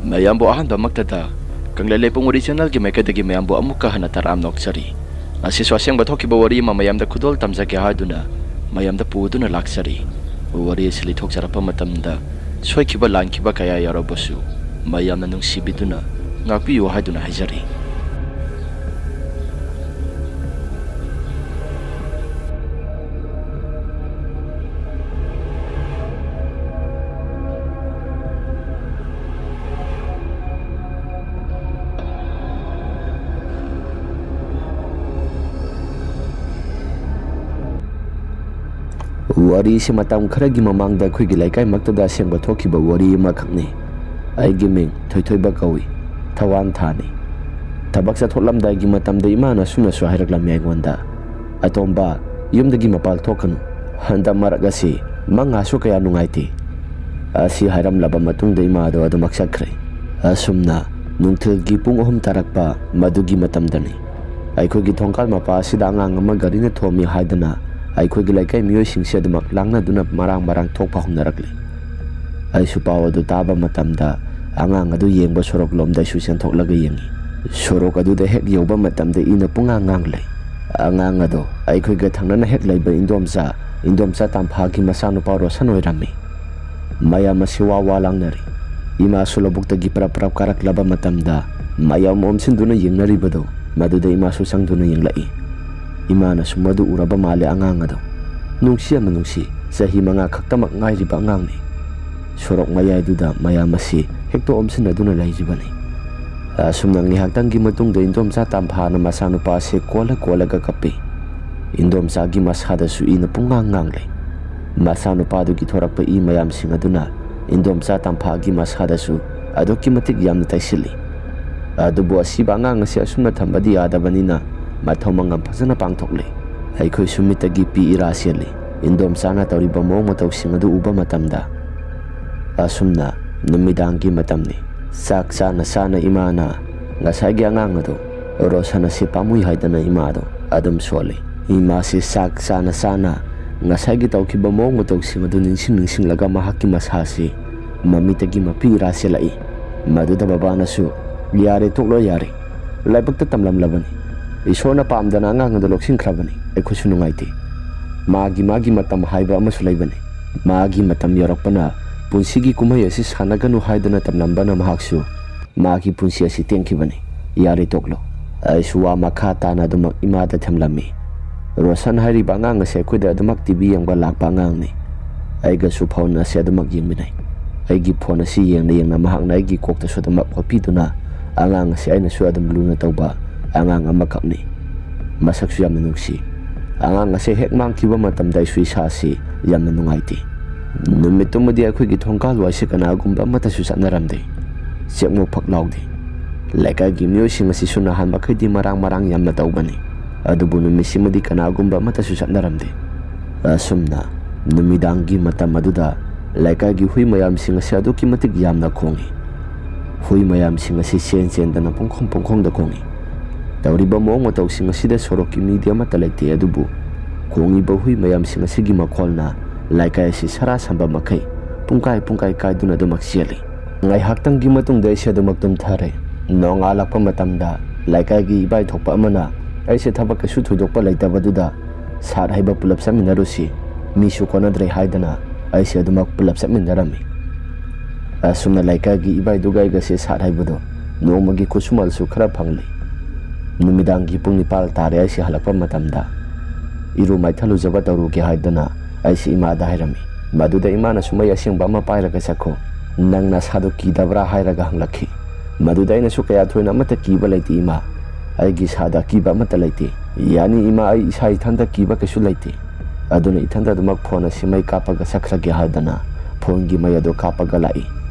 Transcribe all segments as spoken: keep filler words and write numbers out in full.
ꯃꯌꯥꯝꯕꯨ ꯑꯍꯥꯟꯕꯃꯛꯇꯗ ꯀꯪꯂꯩ ꯂꯩꯄꯨꯡ ꯋꯥꯔꯤ ꯆꯦꯅꯦꯜꯒꯤ ꯃꯥꯏꯀꯩꯗꯒꯤ ꯃꯌꯥꯝꯕꯨ ꯑꯃꯨꯛꯀ ꯍꯟꯅ ꯇꯔꯥꯝꯅ ꯑꯣꯛꯆꯔꯤ꯫ ꯑꯁꯤꯁꯨ ꯑꯁꯦꯡꯕ ꯊꯣꯛꯈꯤꯕ ꯋꯥꯔꯤ ꯑꯃ ꯃꯌꯥꯝꯗ ꯈꯨꯗꯣꯜ ꯇꯝꯖꯒꯦ ꯍꯥꯏꯗꯨꯅ ꯃꯌꯥꯝꯗ ꯄꯨꯗꯨꯅ ꯂꯥꯛꯆꯔꯤ꯫ ꯋꯥꯔꯤ ꯑꯁꯤ ꯂꯤꯊꯣꯛꯆꯔꯛꯄ ꯃꯇꯝꯗ ꯁꯣꯏꯈꯤꯕ ꯂꯥꯟꯈꯤꯕ ꯀꯌꯥ ꯌꯥꯎꯔꯕꯁꯨ ꯃꯌꯥꯝꯅ ꯅꯨꯡꯁꯤꯕꯤꯗꯨꯅ ꯉꯥꯛꯄꯤꯌꯨ ꯍꯥꯏꯗꯨꯅ ꯍꯥꯏꯖꯔꯤ꯫ ꯋꯥꯔꯤꯁꯤ ꯃꯇꯝ ꯈꯔꯒꯤ ꯃꯃꯥꯡꯗ ꯑꯩꯈꯣꯏꯒꯤ ꯂꯩꯀꯥꯏꯃꯛꯇꯗ ꯑꯁꯦꯡꯕ ꯊꯣꯛꯈꯤꯕ ꯋꯥꯔꯤ ꯑꯃꯈꯛꯅꯤ꯫ ꯑꯩꯒꯤ ꯃꯤꯡ ꯊꯣꯏꯊꯣꯏꯕ ꯀꯧꯏ꯫ ꯊꯋꯥꯟ ꯊꯥꯅꯤ꯫ ꯊꯕꯛ ꯆꯠꯊꯣꯛꯂꯝꯗꯥꯏꯒꯤ ꯃꯇꯝꯗ ꯏꯃꯥꯅ ꯑꯁꯨꯝꯅꯁꯨ ꯍꯥꯏꯔꯛꯂꯝꯃꯤ ꯑꯩꯉꯣꯟꯗ, "ꯑꯇꯣꯝꯕ, ꯌꯨꯝꯗꯒꯤ ꯃꯄꯥꯜ ꯊꯣꯛꯀꯅꯨ꯫ ꯍꯟꯗꯛ ꯃꯔꯛ ꯑꯁꯤ ꯃꯉꯥꯁꯨ ꯀꯌꯥ ꯅꯨꯡꯉꯥꯏꯇꯦ"꯫ ꯑꯁꯤ ꯍꯥꯏꯔꯝꯂꯕ ꯃꯇꯨꯡꯗ ꯏꯃꯥꯗꯣ ꯑꯗꯨꯃꯛ ꯆꯠꯈ꯭ꯔꯦ꯫ ꯑꯁꯨꯝꯅ ꯅꯨꯡꯊꯤꯜꯒꯤ ꯄꯨꯡ ꯑꯍꯨꯝ ꯇꯥꯔꯛꯄ ꯃꯗꯨꯒꯤ ꯃꯇꯝꯗꯅꯤ꯫ ꯑꯩꯈꯣꯏꯒꯤ ꯊꯣꯡꯀꯥꯜ ꯃꯄꯥ ꯑꯁꯤꯗ ꯑꯉꯥꯡ ꯑꯃ ꯒꯥꯔꯤꯅ ꯊꯣꯝꯃꯤ ꯍꯥꯏꯗꯅ ꯑꯩꯈꯣꯏꯒꯤ ꯂꯩꯀꯥꯏ ꯃꯤꯑꯣꯏꯁꯤꯡꯁꯦ ꯑꯗꯨꯃꯛ ꯂꯥꯡꯅꯗꯨꯅ ꯃꯔꯥꯡ ꯃꯔꯥꯡ ꯊꯣꯛꯄ ꯍꯧꯅꯔꯛꯂꯤ꯫ ꯑꯩꯁꯨ ꯄꯥꯎ ꯑꯗꯨ ꯇꯥꯕ ꯃꯇꯝꯗ ꯑꯉꯥꯡ ꯑꯗꯨ ꯌꯦꯡꯕ ꯁꯣꯔꯣꯛꯂꯣꯝꯗ ꯑꯩꯁꯨ ꯆꯦꯟꯊꯣꯛꯂꯒ ꯌꯦꯡꯉꯤ꯫ ꯁꯣꯔꯣꯛ ꯑꯗꯨꯗ ꯍꯦꯛ ꯌꯧꯕ ꯃꯇꯝꯗ ꯏꯅ ꯄꯨꯡꯉꯥꯡ ꯉꯥꯡꯂꯦ꯫ ꯑꯉꯥꯡ ꯑꯗꯣ ꯑꯩꯈꯣꯏꯒ ꯊꯪꯅꯅ ꯍꯦꯛ ꯂꯩꯕ ꯏꯟꯗꯣꯝꯆꯥ, ꯏꯟꯗꯣꯝꯆꯥ ꯇꯥꯝꯐꯥꯒꯤ ꯃꯆꯥꯅꯨꯄꯥ ꯔꯣꯁꯟ ꯑꯣꯏꯔꯝꯃꯤ꯫ ꯃꯌꯥꯝ ꯑꯁꯤ ꯋꯥ ꯋꯥ ꯂꯥꯡꯅꯔꯤ꯫ ꯏꯃꯥꯁꯨ ꯂꯧꯕꯨꯛꯇꯒꯤ ꯄꯔꯞ ꯄꯔꯞ ꯀꯥꯔꯛꯂꯕ ꯃꯇꯝꯗ ꯃꯌꯥꯝ ꯑꯣꯝꯁꯤꯟꯗꯨꯅ ꯌꯦꯡꯅꯔꯤꯕꯗꯣ ꯃꯗꯨꯗ ꯏꯃꯥꯁꯨ ꯆꯪꯗꯨꯅ ꯌꯦꯡꯂꯛꯏ꯫ ꯏꯃꯥꯅꯁꯨ ꯃꯗꯨ ꯎꯔꯕ ꯃꯥꯜꯂꯦ ꯑꯉꯥꯡ ꯑꯗꯣ꯫ ꯅꯨꯡꯁꯤ ꯌꯥꯝꯅ ꯅꯨꯡꯁꯤ꯫ ꯆꯍꯤ ꯃꯉꯥ ꯈꯛꯇꯃꯛ ꯉꯥꯏꯔꯤꯕ ꯑꯉꯥꯡꯅꯤ꯫ ꯁꯣꯔꯣꯛ ꯃꯌꯥꯏꯗꯨꯗ ꯃꯌꯥꯝ ꯑꯁꯤ ꯍꯦꯛꯇ ꯑꯣꯝꯁꯤꯟꯅꯗꯨꯅ ꯂꯩꯔꯤꯕꯅꯤ꯫ ꯑꯁꯨꯝꯅ ꯉꯥꯏꯍꯥꯛꯇꯪꯒꯤ ꯃꯇꯨꯡꯗ ꯏꯟꯗꯣꯝꯆꯥ ꯇꯥꯝꯐꯥꯅ ꯃꯆꯥꯅꯨꯄꯥꯁꯦ ꯀꯣꯜꯂ ꯀꯣꯜꯂꯒ ꯀꯞꯄꯤ꯫ ꯏꯟꯗꯣꯝꯆꯥꯒꯤ ꯃꯁꯥꯗꯁꯨ ꯏꯅ ꯄꯨꯡꯉꯥꯡ ꯉꯥꯡꯂꯦ꯫ ꯃꯆꯥꯅꯨꯄꯥꯗꯨꯒꯤ ꯊꯣꯔꯛꯄ ꯏ ꯃꯌꯥꯝꯁꯤꯡ ꯑꯗꯨꯅ ꯏꯟꯗꯣꯝꯆꯥ ꯇꯥꯝꯐꯥꯒꯤ ꯃꯁꯥꯗꯁꯨ ꯑꯗꯨꯛꯀꯤ ꯃꯇꯤꯛ ꯌꯥꯝꯅ ꯇꯩꯁꯤꯜꯂꯤ꯫ ꯑꯗꯨꯕꯨ ꯑꯁꯤꯕ ꯑꯉꯥꯡ ꯑꯁꯤ ꯑꯁꯨꯝꯅ ꯊꯝꯕꯗꯤ ꯌꯥꯗꯕꯅꯤꯅ ꯃꯊꯧ ꯃꯉꯝ ꯐꯖꯅ ꯄꯥꯡꯊꯣꯛꯂꯤ꯫ ꯑꯩꯈꯣꯏꯁꯨ ꯃꯤꯠꯇꯒꯤ ꯄꯤ ꯏꯔꯥ ꯆꯦꯜꯂꯤ꯫ ꯏꯟꯗꯣꯝꯆꯥꯅ ꯇꯧꯔꯤꯕ ꯃꯑꯣꯡ ꯃꯇꯧꯁꯤꯡ ꯑꯗꯨ ꯎꯕ ꯃꯇꯝꯗ ꯑꯁꯨꯝꯅ ꯅꯨꯃꯤꯗꯥꯡꯒꯤ ꯃꯇꯝꯅꯤ꯫ ꯆꯥꯛ ꯆꯥꯅ ꯆꯥꯅ ꯏꯃꯥꯅ ꯉꯁꯥꯏꯒꯤ ꯑꯉꯥꯡ ꯑꯗꯨ ꯔꯣꯁꯟ ꯑꯁꯤ ꯄꯥꯝꯃꯨꯏ ꯍꯥꯏꯗꯅ ꯏꯃꯥꯗꯣ ꯑꯗꯨꯝ ꯁꯣꯜꯂꯤ꯫ ꯏꯃꯥꯁꯤ ꯆꯥꯛ ꯆꯥꯅ ꯆꯥꯅ ꯉꯁꯥꯏꯒꯤ ꯇꯧꯈꯤꯕ ꯃꯑꯣꯡ ꯃꯇꯧꯁꯤꯡ ꯑꯗꯨ ꯅꯤꯡꯁꯤꯡ ꯅꯤꯡꯁꯤꯡꯂꯒ ꯃꯍꯥꯛꯀꯤ ꯃꯁꯥꯁꯤ ꯃꯃꯤꯠꯇꯒꯤ ꯃꯄꯤ ꯏꯔꯥ ꯆꯦꯜꯂꯛꯏ꯫ ꯃꯗꯨꯗ ꯕꯕꯥꯅꯁꯨ, "ꯌꯥꯔꯦ, ꯇꯣꯛꯂꯣ, ꯌꯥꯔꯦ꯫ ꯂꯥꯏꯕꯛꯇ ꯇꯝꯂꯝꯂꯕꯅꯤ꯫ ꯏꯁꯣꯔꯅ ꯄꯥꯝꯗꯅ ꯑꯉꯥꯡ ꯑꯗꯨ ꯂꯧꯁꯤꯟꯈ꯭ꯔꯕꯅꯤ꯫ ꯑꯩꯈꯣꯏꯁꯨ ꯅꯨꯡꯉꯥꯏꯇꯦ꯫ ꯃꯥꯒꯤ, ꯃꯥꯒꯤ ꯃꯇꯝ ꯍꯥꯏꯕ ꯑꯃꯁꯨ ꯂꯩꯕꯅꯤ꯫ ꯃꯥꯒꯤ ꯃꯇꯝ ꯌꯧꯔꯛꯄꯅ ꯄꯨꯟꯁꯤꯒꯤ ꯀꯨꯝꯍꯩ ꯑꯁꯤ ꯁꯥꯟꯅꯒꯅꯨ ꯍꯥꯏꯗꯨꯅ ꯇꯝꯂꯝꯕꯅ ꯃꯍꯥꯛꯁꯨ ꯃꯥꯒꯤ ꯄꯨꯟꯁꯤ ꯑꯁꯤ ꯇꯦꯟꯈꯤꯕꯅꯤ꯫ ꯌꯥꯔꯦ, ꯇꯣꯛꯂꯣ꯫" ꯑꯩꯁꯨ ꯋꯥ ꯃꯈꯥ ꯇꯥꯅ ꯑꯗꯨꯃꯛ ꯏꯃꯥꯗ ꯊꯝꯂꯝꯃꯤ꯫ ꯔꯣꯁꯟ ꯍꯥꯏꯔꯤꯕ ꯑꯉꯥꯡ ꯑꯁꯤ ꯑꯩꯈꯣꯏꯗ ꯑꯗꯨꯃꯛ ꯇꯤ ꯚꯤ ꯌꯦꯡꯕ ꯂꯥꯛꯄ ꯑꯉꯥꯡꯅꯤ꯫ ꯑꯩꯒꯁꯨ ꯐꯣꯟ ꯑꯁꯤ ꯑꯗꯨꯃꯛ ꯌꯦꯡꯃꯤꯟꯅꯩ꯫ ꯑꯩꯒꯤ ꯐꯣꯟ ꯑꯁꯤ ꯌꯦꯡꯅ ꯌꯦꯡꯅ ꯃꯍꯥꯛꯅ ꯑꯩꯒꯤ ꯀꯣꯛꯇꯁꯨ ꯑꯗꯨꯃꯛ ꯍꯣꯠꯄꯤꯗꯨꯅ, ꯑꯉꯥꯡ ꯑꯁꯤ ꯑꯩꯅꯁꯨ ꯑꯗꯨꯝ ꯂꯨꯅ ꯇꯧꯕ ꯑꯉꯥꯡ ꯑꯃꯈꯛꯅꯤ꯫ ꯃꯁꯛꯁꯨ ꯌꯥꯝꯅ ꯅꯨꯡꯁꯤ꯫ ꯑꯉꯥꯡ ꯑꯁꯤ ꯍꯦꯛ ꯃꯥꯡꯈꯤꯕ ꯃꯇꯝꯗ ꯑꯩꯁꯨ ꯏꯁꯥ ꯑꯁꯤ ꯌꯥꯝꯅ ꯅꯨꯡꯉꯥꯏꯇꯦ꯫ ꯅꯨꯃꯤꯠꯇꯨꯃꯗꯤ ꯑꯩꯈꯣꯏꯒꯤ ꯊꯣꯡꯒꯥꯜ ꯋꯥꯏꯁꯤ ꯀꯅꯥꯒꯨꯝꯕ ꯑꯃꯠꯇꯁꯨ ꯆꯠꯅꯔꯝꯗꯦ꯫ ꯆꯦꯛꯃꯣꯛ ꯐꯛ ꯂꯥꯎꯗꯦ꯫ ꯂꯩꯀꯥꯏꯒꯤ ꯃꯤꯑꯣꯏꯁꯤꯡ ꯑꯁꯤꯁꯨ ꯅꯍꯥꯟ ꯃꯈꯩꯗꯤ ꯃꯔꯥꯡ ꯃꯔꯥꯡ ꯌꯥꯝꯅ ꯇꯧꯕꯅꯤ꯫ ꯑꯗꯨꯕꯨ ꯅꯨꯃꯤꯠꯁꯤꯃꯗꯤ ꯀꯅꯥꯒꯨꯝꯕ ꯑꯃꯠꯇꯁꯨ ꯆꯠꯅꯔꯝꯗꯦ꯫ ꯑꯁꯨꯝꯅ ꯅꯨꯃꯤꯗꯥꯡꯒꯤ ꯃꯇꯝ ꯑꯗꯨꯗ ꯂꯩꯀꯥꯏꯒꯤ ꯍꯨꯏ ꯃꯌꯥꯝꯁꯤꯡ ꯑꯁꯤ ꯑꯗꯨꯛꯀꯤ ꯃꯇꯤꯛ ꯌꯥꯝꯅ ꯈꯣꯡꯏ꯫ ꯍꯨꯏ ꯃꯌꯥꯝꯁꯤꯡ ꯑꯁꯤ ꯆꯦꯟ ꯆꯦꯟꯗꯅ ꯄꯨꯡꯈꯣꯡ ꯄꯨꯡꯈꯣꯡꯗ ꯈꯣꯡꯏ꯫ ꯇꯧꯔꯤꯕ ꯃꯑꯣꯡ ꯃꯇꯧꯁꯤꯡ ꯑꯁꯤꯗ ꯁꯣꯔꯣꯛꯀꯤ ꯃꯤꯗꯤ ꯑꯃꯠꯇ ꯂꯩꯇꯦ, ꯑꯗꯨꯕꯨ ꯈꯣꯡꯉꯤꯕ ꯍꯨꯏ ꯃꯌꯥꯝꯁꯤꯡ ꯑꯁꯤꯒꯤ ꯃꯈꯣꯜꯅ ꯂꯩꯀꯥꯏ ꯑꯁꯤ ꯁꯔꯥ ꯁꯝꯕ ꯃꯈꯩ ꯄꯨꯡꯀꯥꯏ ꯄꯨꯡꯀꯥꯏ ꯀꯥꯏꯗꯨꯅ ꯑꯗꯨꯃꯛ ꯆꯦꯜꯂꯤ꯫ ꯉꯥꯏꯍꯥꯛꯇꯪꯒꯤ ꯃꯇꯨꯡꯗ ꯑꯩꯁꯦ ꯑꯗꯨꯃꯛ ꯇꯨꯝꯊꯔꯦ꯫ ꯅꯣꯡꯉꯥꯜꯂꯛꯄ ꯃꯇꯝꯗ ꯂꯩꯀꯥꯏꯒꯤ ꯏꯕꯥꯏ ꯊꯣꯛꯄ ꯑꯃꯅ ꯑꯩꯁꯦ ꯊꯕꯛ ꯀꯩꯁꯨ ꯊꯣꯏꯗꯣꯛꯄ ꯂꯩꯇꯕꯗꯨꯗ ꯁꯥꯠ ꯍꯩꯕ ꯄꯨꯂꯞ ꯆꯠꯃꯤꯟꯅꯔꯨꯁꯤ, ꯃꯤꯁꯨ ꯀꯣꯟꯅꯗ꯭ꯔꯦ ꯍꯥꯏꯗꯅ ꯑꯩꯁꯦ ꯑꯗꯨꯃꯛ ꯄꯨꯂꯞ ꯆꯠꯃꯤꯟꯅꯔꯝꯃꯤ꯫ ꯑꯁꯨꯝꯅ ꯂꯩꯀꯥꯏꯒꯤ ꯏꯕꯥꯏꯗꯨꯒ ꯑꯩꯒꯁꯦ ꯁꯥꯠ ꯍꯩꯕꯗꯣ ꯅꯣꯡꯃꯒꯤ ꯈꯨꯠꯁꯨꯃꯜꯁꯨ ꯈꯔ ꯐꯪꯂꯤ꯫ ꯅꯨꯃꯤꯗꯥꯡꯒꯤ ꯄꯨꯡ ꯅꯤꯄꯥꯜ ꯇꯥꯔꯦ꯫ ꯑꯩꯁꯦ ꯍꯜꯂꯛꯄ ꯃꯇꯝꯗ ꯏꯔꯨ ꯃꯥꯏꯊꯜꯂꯨꯖꯕ ꯇꯧꯔꯨꯒꯦ ꯍꯥꯏꯗꯅ ꯑꯩꯁꯦ ꯏꯃꯥꯗ ꯍꯥꯏꯔꯝꯃꯤ꯫ ꯃꯗꯨꯗ ꯏꯃꯥꯅꯁꯨ "ꯃꯩ ꯑꯁꯦꯡꯕ ꯑꯃ ꯄꯥꯏꯔꯒ ꯆꯠꯈꯣ, ꯅꯪ ꯅꯁꯥꯗꯣ ꯀꯤꯗꯕ꯭ꯔꯥ?" ꯍꯥꯏꯔꯒ ꯍꯪꯂꯛꯈꯤ꯫ ꯃꯗꯨꯗ ꯑꯩꯅꯁꯨ "ꯀꯌꯥ ꯊꯣꯏꯅ ꯑꯃꯠꯇ ꯀꯤꯕ ꯂꯩꯇꯦ ꯏꯃꯥ, ꯑꯩꯒꯤ ꯏꯁꯥꯗ ꯑꯀꯤꯕ ꯑꯃꯠꯇ ꯂꯩꯇꯦ꯫ ꯌꯥꯅꯤ ꯏꯃꯥ, ꯑꯩ ꯏꯁꯥ ꯏꯊꯟꯇ ꯀꯤꯕ ꯀꯩꯁꯨ ꯂꯩꯇꯦ꯫ ꯑꯗꯨꯅ ꯏꯊꯟꯇ ꯑꯗꯨꯃꯛ ꯐꯣꯟ ꯑꯁꯤ ꯃꯩ ꯀꯥꯞꯄꯒ ꯆꯠꯈ꯭ꯔꯒꯦ" ꯍꯥꯏꯗꯅ ꯐꯣꯟꯒꯤ ꯃꯩ ꯑꯗꯨ ꯀꯥꯞꯄꯒ ꯂꯥꯛꯏ꯫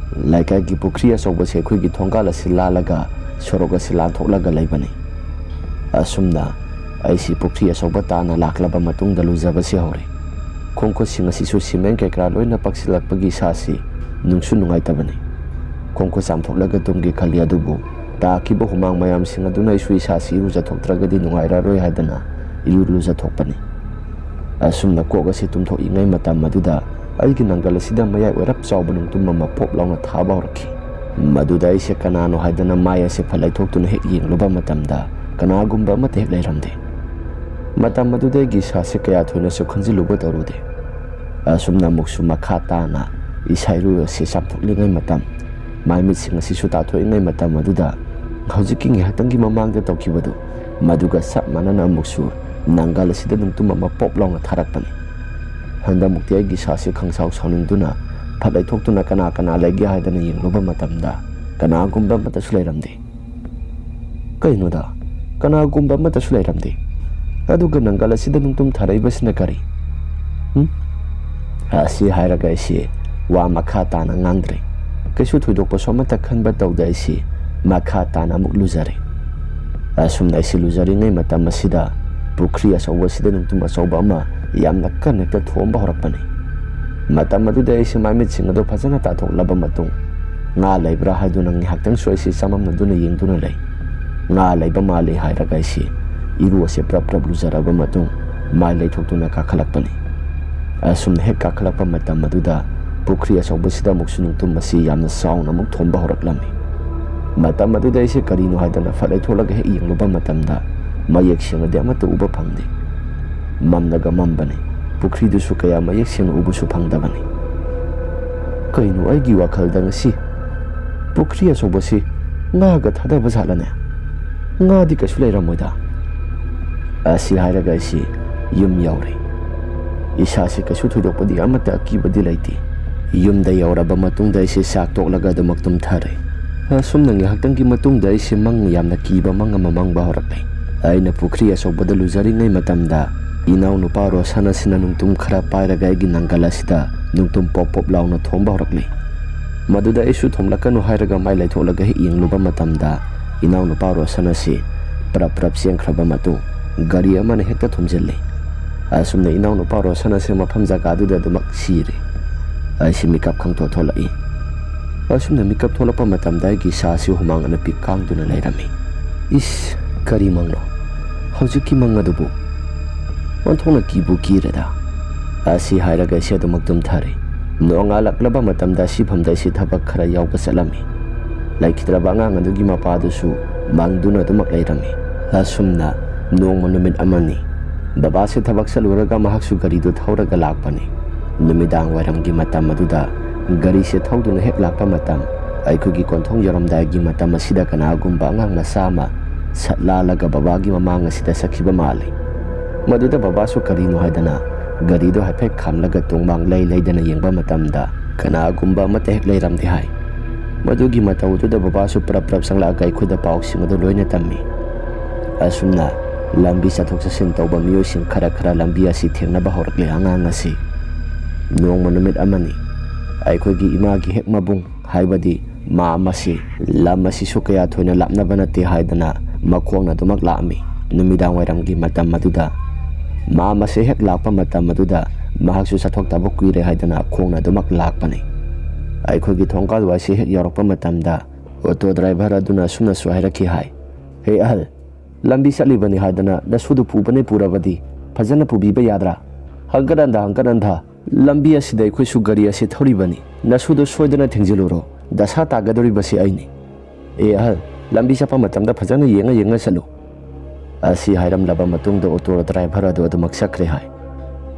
ꯂꯩꯀꯥꯏꯒꯤ ꯄꯨꯈ꯭ꯔꯤ ꯑꯆꯧꯕꯁꯦ ꯑꯩꯈꯣꯏꯒꯤ ꯊꯣꯡꯒꯥꯜ ꯑꯁꯤ ꯂꯥꯜꯂꯒ ꯁꯣꯔꯣꯛ ꯑꯁꯤ ꯂꯥꯟꯊꯣꯛꯂꯒ ꯂꯩꯕꯅꯤ꯫ ꯑꯁꯨꯝꯅ ꯑꯩꯁꯤ ꯄꯨꯈ꯭ꯔꯤ ꯑꯆꯧꯕ ꯇꯥꯟꯅ ꯂꯥꯛꯂꯕ ꯃꯇꯨꯡꯗ ꯂꯨꯖꯕꯁꯤ ꯍꯧꯔꯦ꯫ ꯈꯣꯡꯈꯨꯠꯁꯤꯡ ꯑꯁꯤꯁꯨ ꯁꯤꯃꯦꯟ ꯀꯩꯀꯔꯥ ꯂꯣꯏꯅ ꯄꯛꯁꯤꯜꯂꯛꯄꯒꯤ ꯏꯁꯥꯁꯤ ꯅꯨꯡꯁꯨ ꯅꯨꯡꯉꯥꯏꯇꯕꯅꯤ꯫ ꯈꯣꯡꯈꯨꯠ ꯆꯥꯝꯊꯣꯛꯂꯒ ꯇꯨꯝꯒꯦ ꯈꯜꯂꯤ, ꯑꯗꯨꯕꯨ ꯇꯥꯈꯤꯕ ꯍꯨꯃꯥꯡ ꯃꯌꯥꯝꯁꯤꯡ ꯑꯗꯨꯅ ꯑꯩꯁꯨ ꯏꯁꯥꯁꯤ ꯏꯔꯨꯖꯊꯣꯛꯇ꯭ꯔꯒꯗꯤ ꯅꯨꯡꯉꯥꯏꯔꯔꯣꯏ ꯍꯥꯏꯗꯅ ꯏꯔꯨ ꯂꯨꯖꯊꯣꯛꯄꯅꯤ꯫ ꯑꯁꯨꯝꯅ ꯀꯣꯛ ꯑꯁꯤ ꯇꯨꯝꯊꯣꯛꯂꯤꯉꯩ ꯃꯇꯝ ꯑꯗꯨꯗ ꯑꯩꯒꯤ ꯅꯪꯒꯜ ꯑꯁꯤꯗ ꯃꯌꯥꯏ ꯑꯣꯏꯔꯞ ꯆꯥꯎꯕ ꯅꯨꯡꯇꯨꯝ ꯑꯃ ꯄꯣꯞ ꯂꯥꯎꯅ ꯊꯥꯕ ꯍꯧꯔꯛꯈꯤ꯫ ꯃꯗꯨꯗ ꯑꯩꯁꯦ ꯀꯅꯥꯅꯣ ꯍꯥꯏꯗꯅ ꯃꯥꯏ ꯑꯁꯦ ꯐꯠ ꯂꯩꯊꯣꯛꯇꯨꯅ ꯍꯦꯛ ꯌꯦꯡꯂꯨꯕ ꯃꯇꯝꯗ, ꯀꯅꯥꯒꯨꯝꯕ ꯑꯃꯠꯇ ꯍꯦꯛ ꯂꯩꯔꯝꯗꯦ꯫ ꯃꯇꯝ ꯑꯗꯨꯗ ꯑꯩꯒꯤ ꯏꯁꯥꯁꯦ ꯀꯌꯥ ꯊꯣꯏꯅꯁꯨ ꯈꯟꯖꯤꯜꯂꯨꯕ ꯇꯧꯔꯨꯗꯦ꯫ ꯑꯁꯨꯝꯅ ꯑꯃꯨꯛꯁꯨ ꯃꯈꯥ ꯇꯥꯅ ꯏꯁꯥ ꯏꯔꯨ ꯑꯁꯤ ꯆꯥꯝꯊꯣꯛꯂꯤꯉꯩ ꯃꯇꯝ, ꯃꯥꯏ ꯃꯤꯠꯁꯤꯡ ꯑꯁꯤꯁꯨ ꯇꯥꯊꯣꯛꯂꯤꯉꯩ ꯃꯇꯝ ꯑꯗꯨꯗ, ꯍꯧꯖꯤꯛꯀꯤ ꯉꯥꯏꯍꯥꯛꯇꯪꯒꯤ ꯃꯃꯥꯡꯗ ꯇꯧꯈꯤꯕꯗꯨ, ꯃꯗꯨꯒ ꯆꯞ ꯃꯥꯟꯅꯅ ꯑꯃꯨꯛꯁꯨ ꯅꯪꯒꯜ ꯑꯁꯤꯗ ꯅꯨꯡꯇꯨꯝ ꯑꯃ ꯄꯣꯞ ꯂꯥꯎꯅ ꯊꯥꯔꯛꯄꯅꯤ꯫ ꯍꯟꯗꯛꯃꯨꯛꯇꯤ ꯑꯩꯒꯤ ꯏꯁꯥꯁꯤ ꯈꯪꯁꯥꯎ ꯁꯥꯎꯅꯤꯡꯗꯨꯅ ꯐꯠ ꯂꯩꯊꯣꯛꯇꯨꯅ ꯀꯅꯥ ꯀꯅꯥ ꯂꯩꯒꯦ ꯍꯥꯏꯗꯅ ꯌꯦꯡꯂꯨꯕ ꯃꯇꯝꯗ, ꯀꯅꯥꯒꯨꯝꯕ ꯑꯃꯠꯇꯁꯨ ꯂꯩꯔꯝꯗꯦ꯫ ꯀꯩꯅꯣꯗ, ꯀꯅꯥꯒꯨꯝꯕ ꯑꯃꯠꯇꯁꯨ ꯂꯩꯔꯝꯗꯦ꯫ ꯑꯗꯨꯒ ꯅꯪꯒꯜ ꯑꯁꯤꯗ ꯅꯨꯡꯇꯨꯝ ꯊꯥꯔꯛꯏꯕꯁꯤꯅ ꯀꯔꯤ? ꯎꯝ? ꯑꯁꯤ ꯍꯥꯏꯔꯒ ꯑꯩꯁꯤ ꯋꯥ ꯃꯈꯥ ꯇꯥꯅ ꯉꯥꯡꯗ꯭ꯔꯦ꯫ ꯀꯩꯁꯨ ꯊꯣꯏꯗꯣꯛꯄꯁꯨ ꯑꯃꯠꯇ ꯈꯟꯕ ꯇꯧꯗ ꯑꯩꯁꯤ ꯃꯈꯥ ꯇꯥꯅ ꯑꯃꯨꯛ ꯂꯨꯖꯔꯦ꯫ ꯑꯁꯨꯝꯅ ꯑꯩꯁꯤ ꯂꯨꯖꯔꯤꯉꯩ ꯃꯇꯝ ꯑꯁꯤꯗ ꯄꯨꯈ꯭ꯔꯤ ꯑꯆꯧꯕ ꯑꯁꯤꯗ ꯅꯨꯡꯇꯨꯝ ꯑꯆꯧꯕ ꯑꯃ ꯌꯥꯝꯅ ꯀꯟꯅ ꯍꯦꯛꯇ ꯊꯣꯝꯕ ꯍꯧꯔꯛꯄꯅꯤ꯫ ꯃꯇꯝ ꯑꯗꯨꯗ ꯑꯩꯁꯤ ꯃꯥꯏꯃꯤꯠꯁꯤꯡ ꯑꯗꯨ ꯐꯖꯅ ꯇꯥꯊꯣꯛꯂꯕ ꯃꯇꯨꯡ, ꯉꯥ ꯂꯩꯕ꯭ꯔꯥ ꯍꯥꯏꯗꯨꯅ ꯉꯥꯏꯍꯥꯛꯇꯪꯁꯨ ꯑꯩꯁꯤ ꯆꯃꯝꯅꯗꯨꯅ ꯌꯦꯡꯗꯨꯅ ꯂꯩ꯫ ꯉꯥ ꯂꯩꯕ ꯃꯥꯜꯂꯤ ꯍꯥꯏꯔꯒ ꯑꯩꯁꯤ ꯏꯔꯨ ꯑꯁꯦ ꯄ꯭ꯔꯞ ꯄ꯭ꯔꯞ ꯂꯨꯖꯔꯕ ꯃꯇꯨꯡ, ꯃꯥꯏ ꯂꯩꯊꯣꯛꯇꯨꯅ ꯀꯥꯈꯠꯂꯛꯄꯅꯤ꯫ ꯑꯁꯨꯝꯅ ꯍꯦꯛ ꯀꯥꯈꯠꯂꯛꯄ ꯃꯇꯝ ꯑꯗꯨꯗ ꯄꯨꯈ꯭ꯔꯤ ꯑꯆꯧꯕꯁꯤꯗ ꯑꯃꯨꯛꯁꯨ ꯅꯨꯡꯇꯨꯝ ꯑꯁꯤ ꯌꯥꯝꯅ ꯆꯥꯎꯅ ꯑꯃꯨꯛ ꯊꯣꯝꯕ ꯍꯧꯔꯛꯂꯝꯃꯤ꯫ ꯃꯇꯝ ꯑꯗꯨꯗ ꯑꯩꯁꯦ ꯀꯔꯤꯅꯣ ꯍꯥꯏꯗꯅ ꯐꯠ ꯂꯩꯊꯣꯛꯂꯒ ꯍꯦꯛ ꯌꯦꯡꯂꯨꯕ ꯃꯇꯝꯗ, ꯃꯌꯦꯛ ꯁꯦꯡꯅꯗꯤ ꯑꯃꯠꯇ ꯎꯕ ꯐꯪꯗꯦ꯫ ꯃꯝꯂꯒ ꯃꯝꯕꯅꯤ꯫ ꯄꯨꯈ꯭ꯔꯤꯗꯨꯁꯨ ꯀꯌꯥ ꯃꯌꯦꯛ ꯁꯦꯡꯅ ꯎꯕꯁꯨ ꯐꯪꯗꯕꯅꯤ꯫ ꯀꯩꯅꯣ, ꯑꯩꯒꯤ ꯋꯥꯈꯜꯗ ꯉꯁꯤ ꯄꯨꯈ꯭ꯔꯤ ꯑꯆꯧꯕꯁꯤ ꯉꯥꯒ ꯊꯥꯗꯕ ꯖꯥꯠꯂꯅꯦ? ꯉꯥꯗꯤ ꯀꯩꯁꯨ ꯂꯩꯔꯝꯃꯣꯏꯗ꯫ ꯑꯁꯤ ꯍꯥꯏꯔꯒ ꯑꯩꯁꯤ ꯌꯨꯝ ꯌꯧꯔꯦ꯫ ꯏꯁꯥꯁꯤ ꯀꯩꯁꯨ ꯊꯣꯏꯗꯣꯛꯄꯗꯤ ꯑꯃꯠꯇ ꯑꯀꯤꯕꯗꯤ ꯂꯩꯇꯦ꯫ ꯌꯨꯝꯗ ꯌꯧꯔꯕ ꯃꯇꯨꯡꯗ ꯑꯩꯁꯤ ꯆꯥꯛ ꯇꯣꯛꯂꯒ ꯑꯗꯨꯃꯛ ꯇꯨꯝꯊꯔꯦ꯫ ꯑꯁꯨꯝꯅ ꯉꯥꯏꯍꯥꯛꯇꯪꯒꯤ ꯃꯇꯨꯡꯗ ꯑꯩꯁꯤ ꯃꯪ ꯌꯥꯝꯅ ꯀꯤꯕ ꯃꯪ ꯑꯃ ꯃꯪꯕ ꯍꯧꯔꯛꯂꯦ꯫ ꯑꯩꯅ ꯄꯨꯈ꯭ꯔꯤ ꯑꯆꯧꯕꯗ ꯂꯨꯖꯔꯤꯉꯩ ꯃꯇꯝꯗ ꯏꯅꯥꯎꯅꯨꯄꯥ ꯔꯣꯁꯟ ꯑꯁꯤꯅ ꯅꯨꯡꯇꯨꯝ ꯈꯔ ꯄꯥꯏꯔꯒ ꯑꯩꯒꯤ ꯅꯪꯒꯜ ꯑꯁꯤꯗ ꯅꯨꯡꯇꯨꯝ ꯄꯣꯞ ꯄꯣꯞ ꯂꯥꯎꯅ ꯊꯣꯝꯕ ꯍꯧꯔꯛꯂꯤ꯫ ꯃꯗꯨꯗ ꯑꯩꯁꯨ ꯊꯣꯝꯂꯛꯀꯅꯨ ꯍꯥꯏꯔꯒ ꯃꯥꯏ ꯂꯩꯊꯣꯛꯂꯒ ꯍꯦꯛ ꯌꯦꯡꯂꯨꯕ ꯃꯇꯝꯗ, ꯏꯅꯥꯎꯅꯨꯄꯥ ꯔꯣꯁꯟ ꯑꯁꯤ ꯄ꯭ꯔꯞ ꯄ꯭ꯔꯞ ꯆꯦꯟꯈ꯭ꯔꯕ ꯃꯇꯨꯡ ꯒꯥꯔꯤ ꯑꯃꯅ ꯍꯦꯛꯇ ꯊꯣꯝꯖꯤꯜꯂꯤ꯫ ꯑꯁꯨꯝꯅ ꯏꯅꯥꯎꯅꯨꯄꯥ ꯔꯣꯁꯟ ꯑꯁꯤ ꯃꯐꯝ ꯖꯒꯥꯗꯨꯗ ꯑꯗꯨꯃꯛ ꯁꯤꯔꯦ꯫ ꯑꯩꯁꯤ ꯃꯤꯀꯞ ꯈꯪꯊꯣꯛ ꯊꯣꯛꯂꯛꯏ꯫ ꯑꯁꯨꯝꯅ ꯃꯤꯀꯞ ꯊꯣꯛꯂꯛꯄ ꯃꯇꯝꯗ ꯑꯩꯒꯤ ꯏꯁꯥ ꯑꯁꯤ ꯍꯨꯃꯥꯡ ꯑꯅꯞꯄꯤ ꯀꯥꯡꯗꯨꯅ ꯂꯩꯔꯝꯃꯤ꯫ ꯏꯁ, ꯀꯔꯤ ꯃꯪꯅꯣ? ꯍꯧꯖꯤꯛꯀꯤ ꯃꯪ ꯑꯗꯨꯕꯨ ꯑꯣꯟꯊꯣꯛꯅ ꯀꯤꯕꯨ ꯀꯤꯔꯦꯗ꯫ ꯑꯁꯤ ꯍꯥꯏꯔꯒ ꯑꯩꯁꯦ ꯑꯗꯨꯃꯛ ꯇꯨꯝꯊꯔꯦ꯫ ꯅꯣꯡꯉꯥꯜꯂꯛꯂꯕ ꯃꯇꯝꯗ ꯑꯁꯤꯐꯝꯗ ꯑꯩꯁꯦ ꯊꯕꯛ ꯈꯔ ꯌꯥꯎꯕ ꯆꯠꯂꯝꯃꯤ꯫ ꯂꯩꯈꯤꯗ꯭ꯔꯕ ꯑꯉꯥꯡ ꯑꯗꯨꯒꯤ ꯃꯄꯥꯗꯨꯁꯨ ꯃꯪꯗꯨꯅ ꯑꯗꯨꯃꯛ ꯂꯩꯔꯝꯃꯤ꯫ ꯑꯁꯨꯝꯅ ꯅꯣꯡꯃ ꯅꯨꯃꯤꯠ ꯑꯃꯅꯤ꯫ ꯕꯕꯥꯁꯦ ꯊꯕꯛ ꯆꯠꯂꯨꯔꯒ ꯃꯍꯥꯛꯁꯨ ꯒꯥꯔꯤꯗꯨ ꯊꯧꯔꯒ ꯂꯥꯛꯄꯅꯤ꯫ ꯅꯨꯃꯤꯗꯥꯡ ꯋꯥꯏꯔꯝꯒꯤ ꯃꯇꯝ ꯑꯗꯨꯗ ꯒꯥꯔꯤꯁꯦ ꯊꯧꯗꯨꯅ ꯍꯦꯛ ꯂꯥꯛꯄ ꯃꯇꯝ, ꯑꯩꯈꯣꯏꯒꯤ ꯀꯣꯟꯊꯣꯡ ꯌꯧꯔꯝꯗꯥꯏꯒꯤ ꯃꯇꯝ ꯑꯁꯤꯗ ꯀꯅꯥꯒꯨꯝꯕ ꯑꯉꯥꯡ ꯃꯆꯥ ꯑꯃ ꯁꯠ ꯂꯥꯜꯂꯒ ꯕꯕꯥꯒꯤ ꯃꯃꯥꯡ ꯑꯁꯤꯗ ꯆꯠꯈꯤꯕ ꯃꯥꯜꯂꯤ꯫ ꯃꯗꯨꯗ ꯕꯕꯥꯁꯨ ꯀꯔꯤꯅꯣ ꯍꯥꯏꯗꯅ ꯒꯥꯔꯤꯗꯨ ꯍꯥꯏꯐꯦꯠ ꯈꯥꯝꯂꯒ ꯇꯣꯡꯃꯥꯡ ꯂꯩ ꯂꯩꯗꯅ ꯌꯦꯡꯕ ꯃꯇꯝꯗ ꯀꯅꯥꯒꯨꯝꯕ ꯑꯃꯠꯇ ꯍꯦꯛ ꯂꯩꯔꯝꯗꯦ ꯍꯥꯏ꯫ ꯃꯗꯨꯒꯤ ꯃꯇꯧ ꯑꯗꯨꯗ ꯕꯕꯥꯁꯨ ꯄ꯭ꯔꯞ ꯄ꯭ꯔꯞ ꯆꯪꯂꯛꯑꯒ ꯑꯩꯈꯣꯏꯗ ꯄꯥꯎꯁꯤꯡ ꯑꯗꯨ ꯂꯣꯏꯅ ꯇꯝꯃꯤ꯫ ꯑꯁꯨꯝꯅ ꯂꯝꯕꯤ ꯆꯠꯊꯣꯛ ꯆꯠꯁꯤꯟ ꯇꯧꯕ ꯃꯤꯑꯣꯏꯁꯤꯡ ꯈꯔ ꯈꯔ ꯂꯝꯕꯤ ꯑꯁꯤ ꯊꯦꯡꯅꯕ ꯍꯧꯔꯛꯂꯦ ꯑꯉꯥꯡ ꯑꯁꯤ꯫ ꯅꯣꯡꯃ ꯅꯨꯃꯤꯠ ꯑꯃꯅꯤ꯫ ꯑꯩꯈꯣꯏꯒꯤ ꯏꯃꯥꯒꯤ ꯍꯦꯛ ꯃꯕꯨꯡ, ꯍꯥꯏꯕꯗꯤ ꯃꯥꯝ ꯑꯁꯤ ꯂꯝ ꯑꯁꯤꯁꯨ ꯀꯌꯥ ꯊꯣꯏꯅ ꯂꯥꯞꯅꯕ ꯅꯠꯇꯦ ꯍꯥꯏꯗꯅ ꯃꯈꯣꯡꯅ ꯑꯗꯨꯃꯛ ꯂꯥꯛꯑꯝꯃꯤ꯫ ꯅꯨꯃꯤꯗꯥꯡ ꯋꯥꯏꯔꯝꯒꯤ ꯃꯇꯝ ꯑꯗꯨꯗ ꯃꯥꯝ ꯑꯁꯤ ꯍꯦꯛ ꯂꯥꯛꯄ ꯃꯇꯝ ꯑꯗꯨꯗ ꯃꯍꯥꯛꯁꯨ ꯆꯠꯊꯣꯛꯇꯕ ꯀꯨꯏꯔꯦ ꯍꯥꯏꯗꯅ ꯈꯣꯡꯅ ꯑꯗꯨꯃꯛ ꯂꯥꯛꯄꯅꯤ꯫ ꯑꯩꯈꯣꯏꯒꯤ ꯊꯣꯡꯒꯥꯜ ꯋꯥꯏꯁꯤ ꯍꯦꯛ ꯌꯧꯔꯛꯄ ꯃꯇꯝꯗ ꯑꯣꯇꯣ ꯗ꯭ꯔꯥꯏꯚꯔ ꯑꯗꯨꯅ ꯑꯁꯨꯝꯅꯁꯨ ꯍꯥꯏꯔꯛꯈꯤ ꯍꯥꯏ, "ꯍꯦ ꯑꯍꯜ, ꯂꯝꯕꯤ ꯆꯠꯂꯤꯕꯅꯤ ꯍꯥꯏꯗꯅ ꯅꯁꯨꯗꯨ ꯄꯨꯕꯅꯦ ꯄꯨꯔꯕꯗꯤ ꯐꯖꯅ ꯄꯨꯕꯤꯕ ꯌꯥꯗ꯭ꯔꯥ? ꯍꯪꯀꯠ ꯍꯟꯗ, ꯍꯪꯀꯠ ꯍꯟꯗ ꯂꯝꯕꯤ ꯑꯁꯤꯗ ꯑꯩꯈꯣꯏꯁꯨ ꯒꯥꯔꯤ ꯑꯁꯤ ꯊꯧꯔꯤꯕꯅꯤ꯫ ꯅꯁꯨꯗꯣ ꯁꯣꯏꯗꯅ ꯊꯦꯡꯖꯤꯜꯂꯨꯔꯣ꯫ ꯗꯁꯥ ꯇꯥꯒꯗꯧꯔꯤꯕꯁꯤ ꯑꯩꯅꯤ꯫ ꯑꯦ ꯑꯍꯜ, ꯂꯝꯕꯤ ꯆꯠꯄ ꯃꯇꯝꯗ ꯐꯖꯅ ꯌꯦꯡꯉ ꯌꯦꯡꯉ ꯆꯠꯂꯨ꯫" ꯑꯁꯤ ꯍꯥꯏꯔꯝꯂꯕ ꯃꯇꯨꯡꯗ ꯑꯣꯇꯣ ꯗ꯭ꯔꯥꯏꯚꯔ ꯑꯗꯨ ꯑꯗꯨꯃꯛ ꯆꯠꯈ꯭ꯔꯦ ꯍꯥꯏ꯫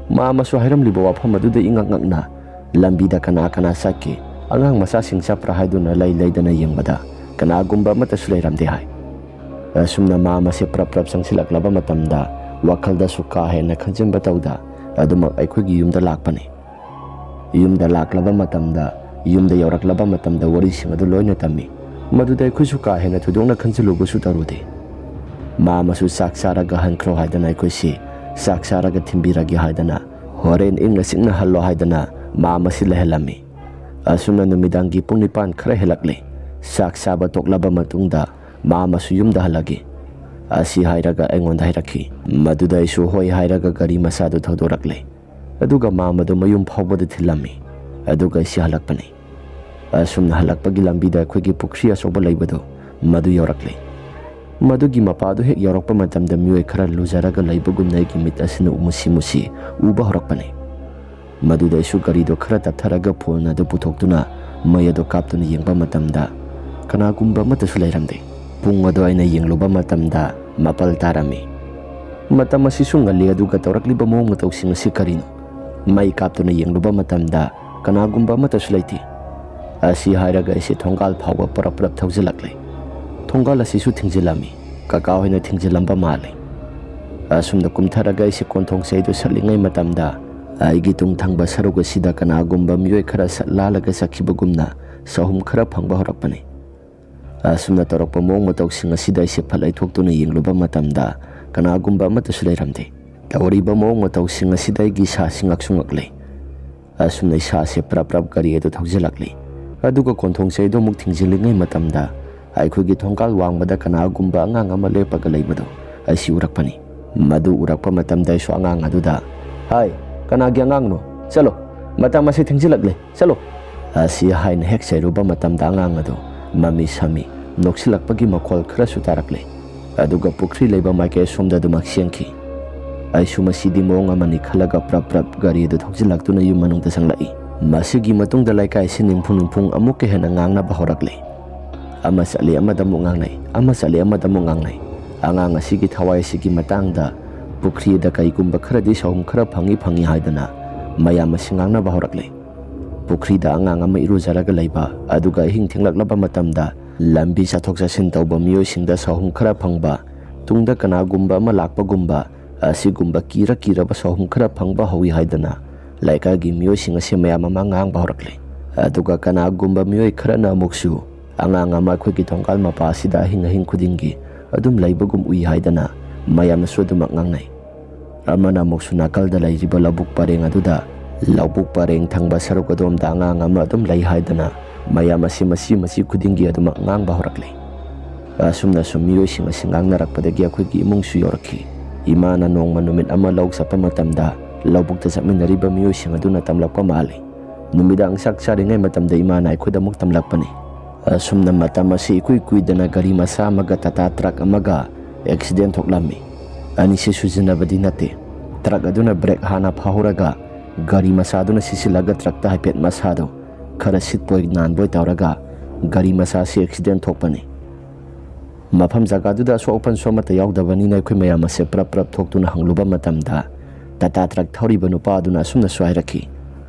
ꯃꯥꯝ ꯑꯁꯨ ꯍꯥꯏꯔꯝꯂꯤꯕ ꯋꯥꯐꯝ ꯑꯗꯨꯗ ꯏꯉꯛ ꯉꯛꯅ ꯂꯝꯕꯤꯗ ꯀꯅꯥ ꯀꯅꯥ ꯆꯠꯀꯦ, ꯑꯉꯥꯡ ꯃꯆꯥꯁꯤꯡ ꯆꯠꯄ꯭ꯔꯥ ꯍꯥꯏꯗꯨꯅ ꯂꯩ ꯂꯩꯗꯅ ꯌꯦꯡꯕꯗ ꯀꯅꯥꯒꯨꯝꯕ ꯑꯃꯠꯇꯁꯨ ꯂꯩꯔꯝꯗꯦ ꯍꯥꯏ꯫ ꯑꯁꯨꯝꯅ ꯃꯥꯝ ꯑꯁꯤ ꯄ꯭ꯔꯞ ꯄ꯭ꯔꯞ ꯆꯪꯁꯤꯜꯂꯛꯂꯕ ꯃꯇꯝꯗ ꯋꯥꯈꯜꯗꯁꯨ ꯀꯥ ꯍꯦꯟꯅ ꯈꯟꯖꯤꯟꯕ ꯇꯧꯗ ꯑꯗꯨꯃꯛ ꯑꯩꯈꯣꯏꯒꯤ ꯌꯨꯝꯗ ꯂꯥꯛꯄꯅꯤ꯫ ꯌꯨꯝꯗ ꯂꯥꯛꯂꯕ ꯃꯇꯝꯗ, ꯌꯨꯝꯗ ꯌꯧꯔꯛꯂꯕ ꯃꯇꯝꯗ ꯋꯥꯔꯤꯁꯤꯡ ꯑꯗꯨ ꯂꯣꯏꯅ ꯇꯝꯃꯤ꯫ ꯃꯗꯨꯗ ꯑꯩꯈꯣꯏꯁꯨ ꯀꯥ ꯍꯦꯟꯅ ꯊꯣꯏꯗꯣꯛꯅ ꯈꯟꯖꯤꯜꯂꯨꯕꯁꯨ ꯇꯧꯔꯨꯗꯦ꯫ ꯃꯥꯝ ꯑꯁꯨ ꯆꯥꯛ ꯆꯥꯔꯒ ꯍꯟꯈ꯭ꯔꯣ ꯍꯥꯏꯗꯅ ꯑꯩꯈꯣꯏꯁꯤ ꯆꯥꯛ ꯆꯥꯔꯒ ꯊꯤꯟꯕꯤꯔꯒꯦ ꯍꯥꯏꯗꯅ ꯍꯣꯔꯦꯟ ꯏꯪꯅ ꯆꯤꯛꯅ ꯍꯜꯂꯣ ꯍꯥꯏꯗꯅ ꯃꯥꯝ ꯑꯁꯤ ꯂꯩꯍꯜꯂꯝꯃꯤ꯫ ꯑꯁꯨꯝꯅ ꯅꯨꯃꯤꯗꯥꯡꯒꯤ ꯄꯨꯡ ꯅꯤꯄꯥꯟ ꯈꯔ ꯍꯦꯜꯂꯛꯂꯦ꯫ ꯆꯥꯛ ꯆꯥꯕ ꯇꯣꯛꯂꯕ ꯃꯇꯨꯡꯗ ꯃꯥꯝ ꯑꯁꯨ ꯌꯨꯝꯗ ꯍꯜꯂꯒꯦ꯫ ꯑꯁꯤ ꯍꯥꯏꯔꯒ ꯑꯩꯉꯣꯟꯗ ꯍꯥꯏꯔꯛꯈꯤ꯫ ꯃꯗꯨꯗ ꯑꯩꯁꯨ ꯍꯣꯏ ꯍꯥꯏꯔꯒ ꯒꯥꯔꯤ ꯃꯆꯥꯗꯨ ꯊꯧꯗꯣꯔꯛꯂꯦ꯫ ꯑꯗꯨꯒ ꯃꯥꯝ ꯑꯗꯨ ꯃꯌꯨꯝ ꯐꯥꯎꯕꯗ ꯊꯤꯜꯂꯝꯃꯤ꯫ ꯑꯗꯨꯒ ꯑꯩꯁꯤ ꯍꯜꯂꯛꯄꯅꯤ꯫ ꯑꯁꯨꯝꯅ ꯍꯜꯂꯛꯄꯒꯤ ꯂꯝꯕꯤꯗ ꯑꯩꯈꯣꯏꯒꯤ ꯄꯨꯈ꯭ꯔꯤ ꯑꯆꯧꯕ ꯂꯩꯕꯗꯨ ꯃꯗꯨ ꯌꯧꯔꯛꯂꯦ꯫ ꯃꯗꯨꯒꯤ ꯃꯄꯥꯗꯨ ꯍꯦꯛ ꯌꯧꯔꯛꯄ ꯃꯇꯝꯗ ꯃꯤꯑꯣꯏ ꯈꯔ ꯂꯨꯖꯔꯒ ꯂꯩꯕꯒꯨꯝꯅ ꯑꯩꯒꯤ ꯃꯤꯠ ꯑꯁꯤꯅ ꯃꯨꯁꯤ ꯃꯨꯁꯤ ꯎꯕ ꯍꯧꯔꯛꯄꯅꯤ꯫ ꯃꯗꯨꯗ ꯑꯩꯁꯨ ꯒꯥꯔꯤꯗꯣ ꯈꯔ ꯇꯞꯊꯔꯒ ꯐꯣꯟ ꯑꯗꯨ ꯄꯨꯊꯣꯛꯇꯨꯅ ꯃꯩ ꯑꯗꯨ ꯀꯥꯞꯇꯨꯅ ꯌꯦꯡꯕ ꯃꯇꯝꯗ ꯀꯅꯥꯒꯨꯝꯕ ꯑꯃꯠꯇꯁꯨ ꯂꯩꯔꯝꯗꯦ꯫ ꯄꯨꯡ ꯑꯗꯨ ꯑꯩꯅ ꯌꯦꯡꯂꯨꯕ ꯃꯇꯝꯗ ꯃꯥꯄꯜ ꯇꯥꯔꯝꯃꯤ꯫ ꯃꯇꯝ ꯑꯁꯤꯁꯨ ꯉꯜꯂꯤ, ꯑꯗꯨꯒ ꯇꯧꯔꯛꯂꯤꯕ ꯃꯑꯣꯡ ꯃꯇꯧꯁꯤꯡ ꯑꯁꯤ ꯀꯔꯤꯅꯣ? ꯃꯩ ꯀꯥꯞꯇꯨꯅ ꯌꯦꯡꯂꯨꯕ ꯃꯇꯝꯗ ꯀꯅꯥꯒꯨꯝꯕ ꯑꯃꯠꯇꯁꯨ ꯂꯩꯇꯦ꯫ ꯑꯁꯤ ꯍꯥꯏꯔꯒ ꯑꯩꯁꯦ ꯊꯣꯡꯒꯥꯜ ꯐꯥꯎꯕ ꯄꯔꯞ ꯄꯔꯞ ꯊꯧꯖꯤꯜꯂꯛꯂꯦ꯫ ꯊꯣꯡꯒꯥꯜ ꯑꯁꯤꯁꯨ ꯊꯤꯡꯖꯤꯜꯂꯝꯃꯤ꯫ ꯀꯀꯥ ꯍꯣꯏꯅ ꯊꯤꯡꯖꯤꯜꯂꯝꯕ ꯃꯥꯜꯂꯤ꯫ ꯑꯁꯨꯝꯅ ꯀꯨꯝꯊꯔꯒ ꯑꯩꯁꯦ ꯀꯣꯟꯊꯣꯡ ꯆꯩꯗꯨ ꯁꯠꯂꯤꯉꯩ ꯃꯇꯝꯗ ꯑꯩꯒꯤ ꯇꯨꯡ ꯊꯪꯕ ꯁꯔꯨꯛ ꯑꯁꯤꯗ ꯀꯅꯥꯒꯨꯝꯕ ꯃꯤꯑꯣꯏ ꯈꯔ ꯁꯠ ꯂꯥꯜꯂꯒ ꯆꯠꯈꯤꯕꯒꯨꯝꯅ ꯁꯍꯨꯝ ꯈꯔ ꯐꯪꯕ ꯍꯧꯔꯛꯄꯅꯤ꯫ ꯑꯁꯨꯝꯅ ꯇꯧꯔꯛꯄ ꯃꯑꯣꯡ ꯃꯇꯧꯁꯤꯡ ꯑꯁꯤꯗ ꯑꯩꯁꯦ ꯐꯠ ꯂꯩꯊꯣꯛꯇꯨꯅ ꯌꯦꯡꯂꯨꯕ ꯃꯇꯝꯗ ꯀꯅꯥꯒꯨꯝꯕ ꯑꯃꯠꯇꯁꯨ ꯂꯩꯔꯝꯗꯦ꯫ ꯇꯧꯔꯤꯕ ꯃꯑꯣꯡ ꯃꯇꯧꯁꯤꯡ ꯑꯁꯤꯗ ꯑꯩꯒꯤ ꯏꯁꯥꯁꯤ ꯉꯛꯁꯨ ꯉꯛꯂꯦ꯫ ꯑꯁꯨꯝꯅ ꯏꯁꯥꯁꯦ ꯄ꯭ꯔꯞ ꯄ꯭ꯔꯞ ꯒꯥꯔꯤ ꯑꯗꯨ ꯊꯧꯖꯤꯜꯂꯛꯂꯤ꯫ ꯑꯗꯨꯒ ꯀꯣꯟꯊꯣꯡ ꯆꯩꯗꯨ ꯑꯃꯨꯛ ꯊꯤꯡꯖꯤꯜꯂꯤꯉꯩ ꯃꯇꯝꯗ ꯑꯩꯈꯣꯏꯒꯤ ꯊꯣꯡꯒꯥꯜ ꯋꯥꯡꯃꯗ ꯀꯅꯥꯒꯨꯝꯕ ꯑꯉꯥꯡ ꯑꯃ ꯂꯦꯞꯄꯒ ꯂꯩꯕꯗꯨ ꯑꯩꯁꯤ ꯎꯔꯛꯄꯅꯤ꯫ ꯃꯗꯨ ꯎꯔꯛꯄ ꯃꯇꯝꯗ ꯑꯩꯁꯨ ꯑꯉꯥꯡ ꯑꯗꯨꯗ, "ꯍꯥꯏ, ꯀꯅꯥꯒꯤ ꯑꯉꯥꯡꯅꯣ? ꯆꯠꯂꯣ, ꯃꯇꯝ ꯑꯁꯤ ꯊꯦꯡꯖꯤꯜꯂꯛꯂꯦ, ꯆꯠꯂꯣ!" ꯑꯁꯤ ꯍꯥꯏꯅ ꯍꯦꯛ ꯆꯩꯔꯨꯕ ꯃꯇꯝꯗ ꯑꯉꯥꯡ ꯑꯗꯨ ꯃꯃꯤ ꯁꯥꯃꯤ ꯅꯣꯛꯁꯤꯜꯂꯛꯄꯒꯤ ꯃꯈꯣꯜ ꯈꯔꯁꯨ ꯇꯥꯔꯛꯂꯦ꯫ ꯑꯗꯨꯒ ꯄꯨꯈ꯭ꯔꯤ ꯂꯩꯕ ꯃꯥꯏꯀꯩ ꯑꯁꯣꯝꯗ ꯑꯗꯨꯃꯛ ꯆꯦꯟꯈꯤ꯫ ꯑꯩꯁꯨ ꯃꯁꯤꯗꯤ ꯃꯑꯣꯡ ꯑꯃꯅꯤ ꯈꯜꯂꯒ ꯄ꯭ꯔꯞ ꯄ꯭ꯔꯞ ꯒꯥꯔꯤ ꯑꯗꯨ ꯊꯧꯖꯤꯜꯂꯛꯇꯨꯅ ꯌꯨꯝ ꯃꯅꯨꯡꯗ ꯆꯪꯂꯛꯏ꯫ ꯃꯁꯤꯒꯤ ꯃꯇꯨꯡꯗ ꯂꯩꯀꯥꯏꯁꯤ ꯅꯤꯝꯐꯨ ꯅꯤꯝꯐꯨꯡ ꯑꯃꯨꯛꯀ ꯍꯦꯟꯅ ꯉꯥꯡꯅꯕ ꯍꯧꯔꯛꯂꯦ꯫ ꯑꯃ ꯆꯠꯂꯤ, ꯑꯃꯗ ꯑꯃꯨꯛ ꯉꯥꯡꯅꯩ, ꯑꯃ ꯆꯠꯂꯤ, ꯑꯃꯗ ꯑꯃꯨꯛ ꯉꯥꯡꯅꯩ꯫ ꯑꯉꯥꯡ ꯑꯁꯤꯒꯤ ꯊꯋꯥꯏ ꯑꯁꯤꯒꯤ ꯃꯇꯥꯡꯗ ꯄꯨꯈ꯭ꯔꯤꯗ ꯀꯩꯒꯨꯝꯕ ꯈꯔꯗꯤ ꯁꯍꯨꯝ ꯈꯔ ꯐꯪꯏ ꯐꯪꯏ ꯍꯥꯏꯗꯅ ꯃꯌꯥꯝ ꯑꯁꯤ ꯉꯥꯡꯅꯕ ꯍꯧꯔꯛꯂꯦ꯫ ꯄꯨꯈ꯭ꯔꯤꯗ ꯑꯉꯥꯡ ꯑꯃ ꯏꯔꯨꯖꯔꯒ ꯂꯩꯕ, ꯑꯗꯨꯒ ꯑꯍꯤꯡ ꯊꯦꯡꯂꯛꯂꯕ ꯃꯇꯝꯗ ꯂꯝꯕꯤ ꯆꯠꯊꯣꯛ ꯆꯠꯁꯤꯟ ꯇꯧꯕ ꯃꯤꯑꯣꯏꯁꯤꯡꯗ ꯁꯍꯨꯝ ꯈꯔ ꯐꯪꯕ, ꯇꯨꯡꯗ ꯀꯅꯥꯒꯨꯝꯕ ꯑꯃ ꯂꯥꯛꯄꯒꯨꯝꯕ, ꯑꯁꯤꯒꯨꯝꯕ ꯀꯤꯔ ꯀꯤꯔꯕ ꯁꯍꯨꯝ ꯈꯔ ꯐꯪꯕ ꯍꯧꯏ ꯍꯥꯏꯗꯅ ꯂꯩꯀꯥꯏꯒꯤ ꯃꯤꯑꯣꯏꯁꯤꯡ ꯑꯁꯤ ꯃꯌꯥꯝ ꯑꯃ ꯉꯥꯡꯕ ꯍꯧꯔꯛꯂꯦ꯫ ꯑꯗꯨꯒ ꯀꯅꯥꯒꯨꯝꯕ ꯃꯤꯑꯣꯏ ꯈꯔꯅ ꯑꯃꯨꯛꯁꯨ ꯑꯉꯥꯡ ꯑꯃ ꯑꯩꯈꯣꯏꯒꯤ ꯊꯣꯡꯒꯥꯜ ꯃꯄꯥ ꯑꯁꯤꯗ ꯑꯍꯤꯡ ꯑꯍꯤꯡ ꯈꯨꯗꯤꯡꯒꯤ ꯑꯗꯨꯝ ꯂꯩꯕꯒꯨꯝ ꯎꯏ ꯍꯥꯏꯗꯅ ꯃꯌꯥꯝꯅꯁꯨ ꯑꯗꯨꯃꯛ ꯉꯥꯡꯅꯩ꯫ ꯑꯃꯅ ꯑꯃꯨꯛꯁꯨ ꯅꯥꯀꯜꯗ ꯂꯩꯔꯤꯕ ꯂꯧꯕꯨꯛ ꯄꯔꯦꯡ ꯑꯗꯨꯗ, ꯂꯧꯕꯨꯛ ꯄꯔꯦꯡ ꯊꯪꯕ ꯁꯔꯨꯛ ꯑꯗꯣꯝꯗ ꯑꯉꯥꯡ ꯑꯃ ꯑꯗꯨꯝ ꯂꯩ ꯍꯥꯏꯗꯅ ꯃꯌꯥꯝ ꯑꯁꯤ ꯃꯆꯤ ꯃꯆꯤ ꯈꯨꯗꯤꯡꯒꯤ ꯑꯗꯨꯃꯛ ꯉꯥꯡꯕ ꯍꯧꯔꯛꯂꯦ꯫ ꯑꯁꯨꯝꯅ ꯁꯨꯝ ꯃꯤꯑꯣꯏꯁꯤꯡ ꯑꯁꯤ ꯉꯥꯡꯅꯔꯛꯄꯗꯒꯤ ꯑꯩꯈꯣꯏꯒꯤ ꯏꯃꯨꯡꯁꯨ ꯌꯧꯔꯛꯈꯤ꯫ ꯏꯃꯥꯅ ꯅꯣꯡꯃ ꯅꯨꯃꯤꯠ ꯑꯃ ꯂꯧ ꯆꯠꯄ ꯃꯇꯝꯗ ꯂꯧꯕꯨꯛꯇ ꯆꯠꯃꯤꯟꯅꯔꯤꯕ ꯃꯤꯑꯣꯏꯁꯤꯡ ꯑꯗꯨꯅ ꯇꯝꯂꯛꯄ ꯃꯥꯜꯂꯤ꯫ ꯅꯨꯃꯤꯗꯥꯡ ꯆꯥꯛ ꯆꯥꯔꯤꯉꯩ ꯃꯇꯝꯗ ꯏꯃꯥꯅ ꯑꯩꯈꯣꯏꯗ ꯑꯃꯨꯛ ꯇꯝꯂꯛꯄꯅꯤ꯫ ꯑꯁꯨꯝꯅ ꯃꯇꯝ ꯑꯁꯤ ꯏꯀꯨꯏ ꯀꯨꯏꯗꯅ ꯒꯥꯔꯤ ꯃꯆꯥ ꯑꯃꯒ ꯇꯥꯇꯥ ꯇ꯭ꯔꯛ ꯑꯃꯒ ꯑꯦꯛꯁꯤꯗꯦꯟ ꯊꯣꯛꯂꯝꯃꯤ꯫ ꯑꯅꯤꯁꯤ ꯁꯨꯖꯤꯟꯅꯕꯗꯤ ꯅꯠꯇꯦ꯫ ꯇ꯭ꯔꯛ ꯑꯗꯨꯅ ꯕ꯭ꯔꯦꯛ ꯍꯥꯟꯅ ꯐꯥꯍꯧꯔꯒ ꯒꯥꯔꯤ ꯃꯆꯥꯗꯨꯅ ꯁꯤꯠꯆꯤꯜꯂꯒ ꯇ꯭ꯔꯛꯇ ꯍꯥꯏꯐꯦꯠ ꯃꯁꯥꯗꯨ ꯈꯔ ꯁꯤꯠꯄꯣꯏ ꯅꯥꯟꯕꯣꯏ ꯇꯧꯔꯒ ꯒꯥꯔꯤ ꯃꯆꯥ ꯑꯁꯤ ꯑꯦꯛꯁꯤꯗꯦꯟ ꯊꯣꯛꯄꯅꯤ꯫ ꯃꯐꯝ ꯖꯒꯥꯗꯨꯗ ꯑꯁꯣꯛ ꯑꯄꯟꯁꯨ ꯑꯃꯠꯇ ꯌꯥꯎꯗꯕꯅꯤꯅ ꯑꯩꯈꯣꯏ ꯃꯌꯥꯝ ꯑꯁꯦ ꯄ꯭ꯔꯞ ꯄ꯭ꯔꯞ ꯊꯣꯛꯇꯨꯅ ꯍꯪꯂꯨꯕ ꯃꯇꯝꯗ, ꯇꯥꯇꯥ ꯇ꯭ꯔꯛ ꯊꯧꯔꯤꯕ ꯅꯨꯄꯥ ꯑꯗꯨꯅ ꯑꯁꯨꯝꯅꯁꯨ ꯍꯥꯏꯔꯛꯈꯤ,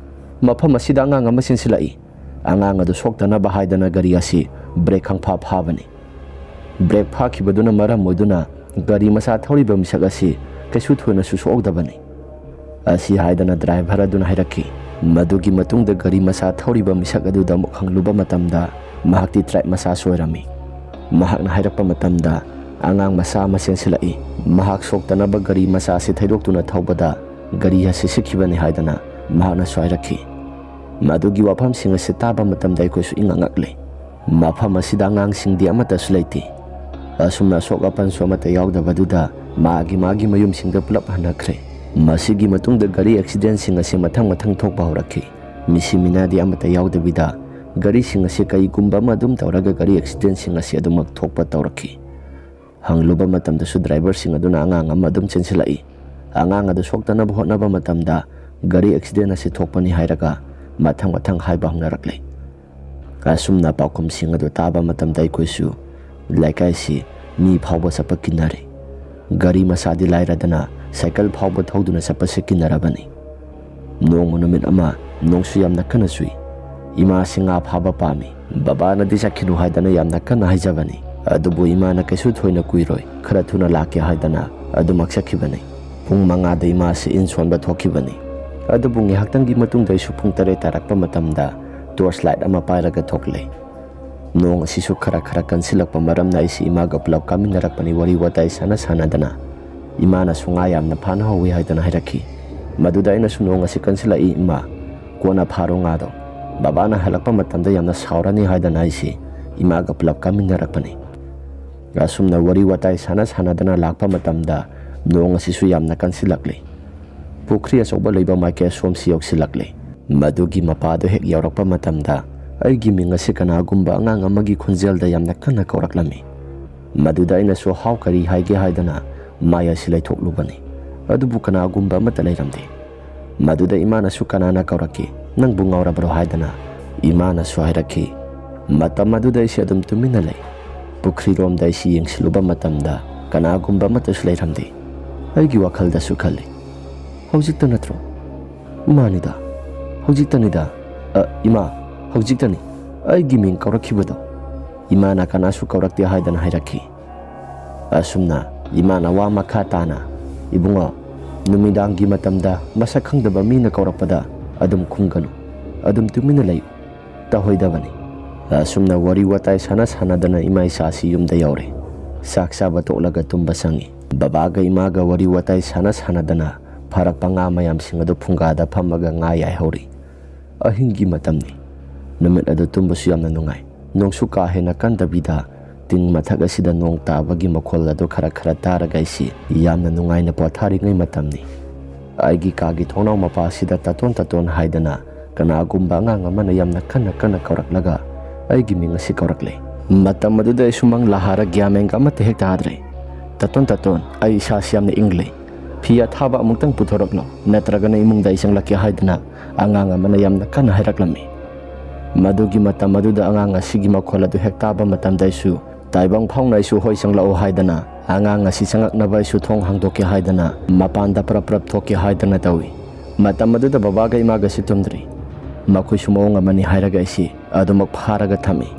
"ꯃꯐꯝ ꯑꯁꯤꯗ ꯑꯉꯥꯡ ꯑꯃ ꯆꯦꯟꯁꯤꯜꯂꯛꯏ꯫ ꯑꯉꯥꯡ ꯑꯗꯨ ꯁꯣꯛꯇꯅꯕ ꯍꯥꯏꯗꯅ ꯒꯥꯔꯤ ꯑꯁꯤ ꯕ꯭ꯔꯦꯛ ꯈꯪꯐꯥ ꯐꯥꯕꯅꯤ꯫ ꯕ꯭ꯔꯦꯛ ꯐꯥꯈꯤꯕꯗꯨꯅ ꯃꯔꯝ ꯑꯣꯏꯗꯨꯅ ꯒꯥꯔꯤ ꯃꯆꯥ ꯊꯧꯔꯤꯕ ꯃꯤꯁꯛ ꯑꯁꯤ ꯀꯩꯁꯨ ꯊꯣꯏꯅꯁꯨ ꯁꯣꯛꯍꯧꯗꯕꯅꯤ" ꯑꯁꯤ ꯍꯥꯏꯗꯅ ꯗ꯭ꯔꯥꯏꯚꯔ ꯑꯗꯨꯅ ꯍꯥꯏꯔꯛꯈꯤ꯫ ꯃꯗꯨꯒꯤ ꯃꯇꯨꯡꯗ ꯒꯥꯔꯤ ꯃꯆꯥ ꯊꯧꯔꯤꯕ ꯃꯤꯁꯛ ꯑꯗꯨꯗ ꯑꯃꯨꯛ ꯍꯪꯂꯨꯕ ꯃꯇꯝꯗ, ꯃꯍꯥꯛꯇꯤ ꯇ꯭ꯔꯥꯏꯕ ꯃꯆꯥꯁꯨ ꯑꯣꯏꯔꯝꯃꯤ꯫ ꯃꯍꯥꯛꯅ ꯍꯥꯏꯔꯛꯄ ꯃꯇꯝꯗ, ꯑꯉꯥꯡ ꯃꯆꯥ ꯑꯃ ꯆꯦꯟꯁꯤꯜꯂꯛꯏ꯫ ꯃꯍꯥꯛ ꯁꯣꯛꯇꯅꯕ ꯒꯥꯔꯤ ꯃꯆꯥ ꯑꯁꯤ ꯊꯩꯗꯣꯛꯇꯨꯅ ꯊꯧꯕꯗ ꯒꯥꯔꯤ ꯑꯁꯤ ꯁꯤꯠꯈꯤꯕꯅꯤ ꯍꯥꯏꯗꯅ ꯃꯍꯥꯛꯅꯁꯨ ꯍꯥꯏꯔꯛꯈꯤ꯫ ꯃꯗꯨꯒꯤ ꯋꯥꯐꯝꯁꯤꯡ ꯑꯁꯤ ꯇꯥꯕ ꯃꯇꯝꯗ ꯑꯩꯈꯣꯏꯁꯨ ꯏꯉꯛ ꯉꯛꯂꯦ꯫ ꯃꯐꯝ ꯑꯁꯤꯗ ꯑꯉꯥꯡꯁꯤꯡꯗꯤ ꯑꯃꯠꯇꯁꯨ ꯂꯩꯇꯦ꯫ ꯑꯁꯨꯝꯅ ꯑꯁꯣꯛ ꯑꯄꯟꯁꯨ ꯑꯃꯠꯇ ꯌꯥꯎꯗꯕꯗꯨꯗ ꯃꯥꯒꯤ ꯃꯥꯒꯤ ꯃꯌꯨꯝꯁꯤꯡꯗ ꯄꯨꯂꯞ ꯍꯟꯅꯈ꯭ꯔꯦ꯫ ꯃꯁꯤꯒꯤ ꯃꯇꯨꯡꯗ ꯒꯥꯔꯤ ꯑꯦꯛꯁꯤꯗꯦꯟꯁꯤꯡ ꯑꯁꯤ ꯃꯊꯪ ꯃꯊꯪ ꯊꯣꯛꯄ ꯍꯧꯔꯛꯈꯤ꯫ ꯃꯤꯁꯤ ꯃꯤꯅꯥꯗꯤ ꯑꯃꯠꯇ ꯌꯥꯎꯗꯕꯤꯗ ꯒꯥꯔꯤꯁꯤꯡ ꯑꯁꯤ ꯀꯔꯤꯒꯨꯝꯕ ꯑꯃ ꯑꯗꯨꯝ ꯇꯧꯔꯒ ꯒꯥꯔꯤ ꯑꯦꯛꯁꯤꯗꯦꯟꯁꯤꯡ ꯑꯁꯤ ꯑꯗꯨꯃꯛ ꯊꯣꯛꯄ ꯇꯧꯔꯛꯈꯤ꯫ ꯍꯪꯂꯨꯕ ꯃꯇꯝꯗꯁꯨ ꯗ꯭ꯔꯥꯏꯚꯔꯁꯤꯡ ꯑꯗꯨꯅ ꯑꯉꯥꯡ ꯑꯃ ꯑꯗꯨꯝ ꯆꯦꯟꯁꯤꯜꯂꯛꯏ꯫ ꯑꯉꯥꯡ ꯑꯗꯨ ꯁꯣꯛꯇꯅꯕ ꯍꯣꯠꯅꯕ ꯃꯇꯝꯗ ꯒꯥꯔꯤ ꯑꯦꯛꯁꯤꯗꯦꯟ ꯑꯁꯤ ꯊꯣꯛꯄꯅꯤ ꯍꯥꯏꯔꯒ ꯃꯊꯪ ꯃꯊꯪ ꯍꯥꯏꯕ ꯍꯧꯅꯔꯛꯂꯦ꯫ ꯑꯁꯨꯝꯅ ꯄꯥꯎꯈꯨꯝꯁꯤꯡ ꯑꯗꯨ ꯇꯥꯕ ꯃꯇꯝꯗ ꯑꯩꯈꯣꯏꯁꯨ ꯂꯩꯀꯥꯏꯁꯤ ꯃꯤ ꯐꯥꯎꯕ ꯆꯠꯄ ꯀꯤꯅꯔꯦ꯫ ꯒꯥꯔꯤ ꯃꯆꯥꯗꯤ ꯂꯥꯏꯔꯗꯅ ꯁꯥꯏꯀꯜ ꯐꯥꯎꯕ ꯊꯧꯗꯨꯅ ꯆꯠꯄꯁꯦ ꯀꯤꯅꯔꯕꯅꯤ꯫ ꯅꯣꯡꯃ ꯅꯨꯃꯤꯠ ꯑꯃ ꯅꯣꯡꯁꯨ ꯌꯥꯝꯅ ꯀꯟꯅ ꯆꯨꯏ꯫ ꯏꯃꯥꯁꯤ ꯉꯥ ꯐꯥꯕ ꯄꯥꯝꯃꯤ꯫ ꯕꯕꯥꯅꯗꯤ ꯆꯠꯈꯤꯅꯨ ꯍꯥꯏꯗꯅ ꯌꯥꯝꯅ ꯀꯟꯅ ꯍꯥꯏꯖꯕꯅꯤ꯫ ꯑꯗꯨꯕꯨ ꯏꯃꯥꯅ ꯀꯩꯁꯨ ꯊꯣꯏꯅ ꯀꯨꯏꯔꯣꯏ, ꯈꯔ ꯊꯨꯅ ꯂꯥꯛꯀꯦ ꯍꯥꯏꯗꯅ ꯑꯗꯨꯃꯛ ꯆꯠꯈꯤꯕꯅꯤ꯫ ꯄꯨꯡ ꯃꯉꯥꯗ ꯏꯃꯥꯁꯤ ꯏꯟ ꯁꯣꯟꯕ ꯊꯣꯛꯈꯤꯕꯅꯤ꯫ ꯑꯗꯨꯕꯨ ꯉꯥꯏꯍꯥꯛꯇꯪꯒꯤ ꯃꯇꯨꯡꯗ ꯑꯩꯁꯨ ꯄꯨꯡ ꯇꯔꯦꯠ ꯇꯥꯔꯛꯄ ꯃꯇꯝꯗ ꯇꯣꯔꯆ ꯂꯥꯏꯠ ꯑꯃ ꯄꯥꯏꯔꯒ ꯊꯣꯛꯂꯦ꯫ ꯅꯣꯡ ꯑꯁꯤꯁꯨ ꯈꯔ ꯈꯔ ꯀꯟꯁꯤꯜꯂꯛꯄ ꯃꯔꯝꯅ ꯑꯩꯁꯤ ꯏꯃꯥꯒ ꯄꯨꯂꯞ ꯀꯥꯃꯤꯟꯅꯔꯛꯄꯅꯤ, ꯋꯥꯔꯤ ꯋꯥꯇꯥꯏ ꯁꯥꯟꯅ ꯁꯥꯟꯅꯗꯅ꯫ ꯏꯃꯥꯅꯁꯨ ꯉꯥ ꯌꯥꯝꯅ ꯐꯥꯅ ꯍꯧꯋꯤ ꯍꯥꯏꯗꯅ ꯍꯥꯏꯔꯛꯈꯤ꯫ ꯃꯗꯨꯗ ꯑꯩꯅꯁꯨ, "ꯅꯣꯡ ꯑꯁꯤ ꯀꯟꯁꯤꯜꯂꯛꯏ ꯏꯃꯥ, ꯀꯣꯟꯅ ꯐꯥꯔꯣ ꯉꯥꯗꯣ꯫ ꯕꯕꯥꯅ ꯍꯜꯂꯛꯄ ꯃꯇꯝꯗ ꯌꯥꯝꯅ ꯁꯥꯎꯔꯅꯤ" ꯍꯥꯏꯗꯅ ꯑꯩꯁꯤ ꯏꯃꯥꯒ ꯄꯨꯂꯞ ꯀꯥꯃꯤꯟꯅꯔꯛꯄꯅꯤ꯫ ꯑꯁꯨꯝꯅ ꯋꯥꯔꯤ ꯋꯥꯇꯥꯏ ꯁꯥꯟꯅ ꯁꯥꯟꯅꯗꯅ ꯂꯥꯛꯄ ꯃꯇꯝꯗ ꯅꯣꯡ ꯑꯁꯤꯁꯨ ꯌꯥꯝꯅ ꯀꯟꯁꯤꯜꯂꯛꯂꯤ꯫ ꯄꯨꯈ꯭ꯔꯤ ꯑꯆꯧꯕ ꯂꯩꯕ ꯃꯥꯏꯀꯩ ꯑꯁꯣꯝꯁꯤ ꯌꯧꯁꯤꯜꯂꯛꯂꯦ꯫ ꯃꯗꯨꯒꯤ ꯃꯄꯥꯗꯨ ꯍꯦꯛ ꯌꯧꯔꯛꯄ ꯃꯇꯝꯗ ꯑꯩꯒꯤ ꯃꯤꯡ ꯑꯁꯤ ꯀꯅꯥꯒꯨꯝꯕ ꯑꯉꯥꯡ ꯑꯃꯒꯤ ꯈꯣꯟꯖꯦꯜꯗ ꯌꯥꯝꯅ ꯀꯟꯅ ꯀꯧꯔꯛꯂꯝꯃꯤ꯫ ꯃꯗꯨꯗ ꯑꯩꯅꯁꯨ, "ꯍꯥꯎ, ꯀꯔꯤ ꯍꯥꯏꯒꯦ?" ꯍꯥꯏꯗꯅ ꯃꯥꯏ ꯑꯁꯤ ꯂꯩꯊꯣꯛꯂꯨꯕꯅꯤ꯫ ꯑꯗꯨꯕꯨ ꯀꯅꯥꯒꯨꯝꯕ ꯑꯃꯠꯇ ꯂꯩꯔꯝꯗꯦ꯫ ꯃꯗꯨꯗ ꯏꯃꯥꯅꯁꯨ, "ꯀꯅꯥꯅ ꯀꯧꯔꯛꯀꯦ? ꯅꯪꯕꯨ ꯉꯥꯎꯔꯕ꯭ꯔꯣ?" ꯍꯥꯏꯗꯅ ꯏꯃꯥꯅꯁꯨ ꯍꯥꯏꯔꯛꯈꯤ꯫ ꯃꯇꯝ ꯑꯗꯨꯗ ꯑꯩꯁꯦ ꯑꯗꯨꯝ ꯇꯨꯃꯤꯟꯅ ꯂꯩ꯫ ꯄꯨꯈ꯭ꯔꯤꯔꯣꯝꯗ ꯑꯩꯁꯤ ꯌꯦꯡꯁꯤꯜꯂꯨꯕ ꯃꯇꯝꯗ ꯀꯅꯥꯒꯨꯝꯕ ꯑꯃꯠꯇꯁꯨ ꯂꯩꯔꯝꯗꯦ꯫ ꯑꯩꯒꯤ ꯋꯥꯈꯜꯗꯁꯨ ꯈꯜꯂꯤ, "ꯍꯧꯖꯤꯛꯇ ꯅꯠꯇ꯭ꯔꯣ? ꯃꯥꯅꯤꯗ, ꯍꯧꯖꯤꯛꯇꯅꯤꯗ꯫ ꯑ, ꯏꯃꯥ, ꯍꯧꯖꯤꯛꯇꯅꯤ ꯑꯩꯒꯤ ꯃꯤꯡ ꯀꯧꯔꯛꯈꯤꯕꯗꯣ꯫ ꯏꯃꯥꯅ ꯀꯅꯥꯁꯨ ꯀꯧꯔꯛꯇꯦ ꯍꯥꯏꯗꯅ ꯍꯥꯏꯔꯛꯈꯤ꯫" ꯑꯁꯨꯝꯅ ꯏꯃꯥꯅ ꯋꯥ ꯃꯈꯥ ꯇꯥꯅ, "ꯏꯕꯨꯡꯉꯣ, ꯅꯨꯃꯤꯗꯥꯡꯒꯤ ꯃꯇꯝꯗ ꯃꯁꯛ ꯈꯪꯗꯕ ꯃꯤꯅ ꯀꯧꯔꯛꯄꯗ ꯑꯗꯨꯝ ꯈꯨꯝꯒꯅꯨ, ꯑꯗꯨꯝ ꯇꯨꯃꯤꯟꯅ ꯂꯩꯌꯨ, ꯇꯧꯍꯣꯏꯗꯕꯅꯤ꯫" ꯑꯁꯨꯝꯅ ꯋꯥꯔꯤ ꯋꯥꯇꯥꯏ ꯁꯥꯟꯅ ꯁꯥꯟꯅꯗꯅ ꯏꯃꯥ ꯏꯆꯥꯁꯤ ꯌꯨꯝꯗ ꯌꯧꯔꯦ꯫ ꯆꯥꯛ ꯆꯥꯕ ꯇꯣꯛꯂꯒ ꯇꯨꯝꯕ ꯆꯪꯉꯤ꯫ ꯕꯕꯥꯒ ꯏꯃꯥꯒ ꯋꯥꯔꯤ ꯋꯥꯇꯥꯏ ꯁꯥꯟꯅ ꯁꯥꯟꯅꯗꯅ ꯐꯥꯔꯛꯄ ꯉꯥ ꯃꯌꯥꯝꯁꯤꯡ ꯑꯗꯨ ꯐꯨꯡꯒꯥꯗ ꯐꯝꯃꯒ ꯉꯥ ꯌꯥꯏꯍꯧꯔꯤ꯫ ꯑꯍꯤꯡꯒꯤ ꯃꯇꯝꯅꯤ꯫ ꯅꯨꯃꯤꯠ ꯑꯗꯨ ꯇꯨꯝꯕꯁꯨ ꯌꯥꯝꯅ ꯅꯨꯡꯉꯥꯏ꯫ ꯅꯣꯡꯁꯨ ꯀꯥ ꯍꯦꯟꯅ ꯀꯟꯗꯕꯤꯗ ꯇꯤꯡ ꯃꯊꯛ ꯑꯁꯤꯗ ꯅꯣꯡ ꯇꯥꯕꯒꯤ ꯃꯈꯣꯜ ꯑꯗꯨ ꯈꯔ ꯈꯔ ꯇꯥꯔꯒ ꯑꯩꯁꯤ ꯌꯥꯝꯅ ꯅꯨꯡꯉꯥꯏꯅ ꯄꯣꯊꯥꯔꯤꯉꯩ ꯃꯇꯝꯅꯤ꯫ ꯑꯩꯒꯤ ꯀꯥꯒꯤ ꯊꯣꯡꯅꯥꯎ ꯃꯄꯥ ꯑꯁꯤꯗ "ꯇꯥꯇꯣꯟ, ꯇꯥꯇꯣꯟ" ꯍꯥꯏꯗꯅ ꯀꯅꯥꯒꯨꯝꯕ ꯑꯉꯥꯡ ꯑꯃꯅ ꯌꯥꯝꯅ ꯀꯟꯅ ꯀꯟꯅ ꯀꯧꯔꯛꯂꯒ ꯑꯩꯒꯤ ꯃꯤꯡ ꯑꯁꯤ ꯀꯧꯔꯛꯂꯦ꯫ ꯃꯇꯝ ꯑꯗꯨꯗ ꯑꯩꯁꯨ ꯃꯪꯂꯥ ꯍꯥꯔ ꯒ꯭ꯌꯥꯟ ꯃꯦꯟꯒ ꯑꯃꯠꯇ ꯍꯦꯛ ꯇꯥꯗ꯭ꯔꯦ꯫ "ꯇꯥꯇꯣꯟ, ꯇꯥꯇꯣꯟ, ꯑꯩ ꯏꯁꯥꯁꯤ ꯌꯥꯝꯅ ꯏꯪꯂꯦ꯫ ꯐꯤ ꯑꯊꯥꯕ ꯑꯃꯨꯛꯇꯪ ꯄꯨꯊꯣꯔꯛꯂꯣ, ꯅꯠꯇ꯭ꯔꯒꯅ ꯏꯃꯨꯡꯗ ꯑꯩ ꯆꯪꯂꯛꯀꯦ" ꯍꯥꯏꯗꯅ ꯑꯉꯥꯡ ꯑꯃꯅ ꯌꯥꯝꯅ ꯀꯟꯅ ꯍꯥꯏꯔꯛꯂꯝꯃꯤ꯫ ꯃꯗꯨꯒꯤ ꯃꯇꯝ ꯑꯗꯨꯗ ꯑꯉꯥꯡ ꯑꯁꯤꯒꯤ ꯃꯈꯣꯜ ꯑꯗꯨ ꯍꯦꯛ ꯇꯥꯕ ꯃꯇꯝꯗ ꯑꯩꯁꯨ ꯇꯥꯏꯕꯪ ꯐꯥꯎꯅ ꯑꯩꯁꯨ "ꯍꯣꯏ, ꯆꯪꯂꯛꯎ" ꯍꯥꯏꯗꯅ ꯑꯉꯥꯡ ꯑꯁꯤ ꯆꯪꯂꯛꯅꯕ ꯑꯩꯁꯨ ꯊꯣꯡ ꯍꯥꯡꯗꯣꯛꯀꯦ ꯍꯥꯏꯗꯅ ꯃꯄꯥꯟꯗ ꯄ꯭ꯔꯞ ꯄ꯭ꯔꯞ ꯊꯣꯛꯀꯦ ꯍꯥꯏꯗꯅ ꯇꯧꯏ꯫ ꯃꯇꯝ ꯑꯗꯨꯗ ꯕꯕꯥꯒ ꯏꯃꯥꯒꯁꯨ ꯇꯨꯝꯗ꯭ꯔꯤ꯫ ꯃꯈꯣꯏꯁꯨ ꯃꯑꯣꯡ ꯑꯃꯅꯤ ꯍꯥꯏꯔꯒ ꯑꯩꯁꯤ ꯑꯗꯨꯃꯛ ꯐꯥꯔꯒ ꯊꯝꯃꯤ꯫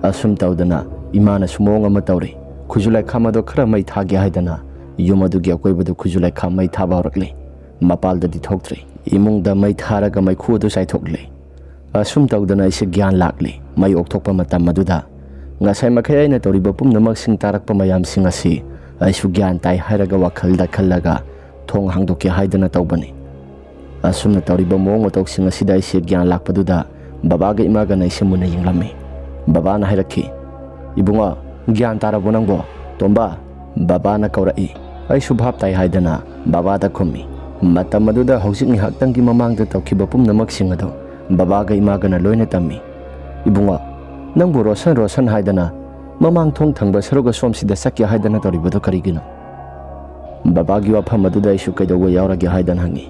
ꯑꯁꯨꯝ ꯇꯧꯗꯅ ꯏꯃꯥꯅꯁꯨ ꯃꯑꯣꯡ ꯑꯃ ꯇꯧꯔꯤ꯫ ꯈꯨꯖꯨ ꯂꯩꯈꯥꯝ ꯑꯗꯣ ꯈꯔ ꯃꯩ ꯊꯥꯒꯦ ꯍꯥꯏꯗꯅ ꯌꯨꯝ ꯑꯗꯨꯒꯤ ꯑꯀꯣꯏꯕꯗꯨ ꯈꯨꯖꯨ ꯂꯩꯈꯥꯝ ꯃꯩ ꯊꯥꯕ ꯍꯧꯔꯛꯂꯤ꯫ ꯃꯄꯥꯜꯗꯗꯤ ꯊꯣꯛꯇ꯭ꯔꯤ꯫ ꯏꯃꯨꯡꯗ ꯃꯩ ꯊꯥꯔꯒ ꯃꯩꯈꯨ ꯑꯗꯨ ꯆꯥꯏꯊꯣꯛꯂꯤ꯫ ꯑꯁꯨꯝ ꯇꯧꯗꯅ ꯑꯩꯁꯦ ꯒ꯭ꯌꯥꯟ ꯂꯥꯛꯂꯤ꯫ ꯃꯩ ꯑꯣꯛꯊꯣꯛꯄ ꯃꯇꯝ ꯑꯗꯨꯗ ꯉꯁꯥꯏ ꯃꯈꯩ ꯑꯩꯅ ꯇꯧꯔꯤꯕ ꯄꯨꯝꯅꯃꯛꯁꯤꯡ ꯇꯥꯔꯛꯄ ꯃꯌꯥꯝꯁꯤꯡ ꯑꯁꯤ ꯑꯩꯁꯨ ꯒ꯭ꯌꯥꯟ ꯇꯥꯏ ꯍꯥꯏꯔꯒ ꯋꯥꯈꯜꯗ ꯈꯜꯂꯒ ꯊꯣꯡ ꯍꯥꯡꯗꯣꯛꯀꯦ ꯍꯥꯏꯗꯅ ꯇꯧꯕꯅꯤ꯫ ꯑꯁꯨꯝꯅ ꯇꯧꯔꯤꯕ ꯃꯑꯣꯡ ꯃꯇꯧꯁꯤꯡ ꯑꯁꯤꯗ ꯑꯩꯁꯦ ꯒ꯭ꯌꯥꯟ ꯂꯥꯛꯄꯗꯨꯗ ꯕꯕꯥꯒ ꯏꯃꯥꯒꯅ ꯑꯩꯁꯦ ꯃꯨꯟꯅ ꯌꯦꯡꯂꯝꯃꯤ꯫ ꯕꯕꯥꯅ ꯍꯥꯏꯔꯛꯈꯤ, "ꯏꯕꯨꯡꯉꯣ, ꯒ꯭ꯌꯥꯟ ꯇꯥꯔꯕꯣ ꯅꯪꯕꯣ?" "ꯇꯣꯝꯕ," ꯕꯕꯥꯅ ꯀꯧꯔꯛꯏ꯫ ꯑꯩꯁꯨ ꯚꯥꯞ ꯇꯥꯏ ꯍꯥꯏꯗꯅ ꯕꯕꯥꯗ ꯈꯨꯝꯃꯤ꯫ ꯃꯇꯝ ꯑꯗꯨꯗ ꯍꯧꯖꯤꯛ ꯉꯥꯏꯍꯥꯛꯇꯪꯒꯤ ꯃꯃꯥꯡꯗ ꯇꯧꯈꯤꯕ ꯄꯨꯝꯅꯃꯛꯁꯤꯡ ꯑꯗꯨ ꯕꯕꯥꯒ ꯏꯃꯥꯒꯅ ꯂꯣꯏꯅ ꯇꯝꯃꯤ꯫ "ꯏꯕꯨꯡꯉꯣ, ꯅꯪꯕꯨ ꯔꯣꯁꯟ ꯔꯣꯁꯟ ꯍꯥꯏꯗꯅ ꯃꯃꯥꯡ ꯊꯣꯡ ꯊꯪꯕ ꯁꯔꯨꯛ ꯑꯁꯣꯝꯁꯤꯗ ꯆꯠꯀꯦ ꯍꯥꯏꯗꯅ ꯇꯧꯔꯤꯕꯗꯨ ꯀꯔꯤꯒꯤꯅꯣ?" ꯕꯕꯥꯒꯤ ꯋꯥꯐꯝ ꯑꯗꯨꯗ ꯑꯩꯁꯨ "ꯀꯩꯗꯧꯕ ꯌꯥꯎꯔꯒꯦ?" ꯍꯥꯏꯗꯅ ꯍꯪꯉꯤ꯫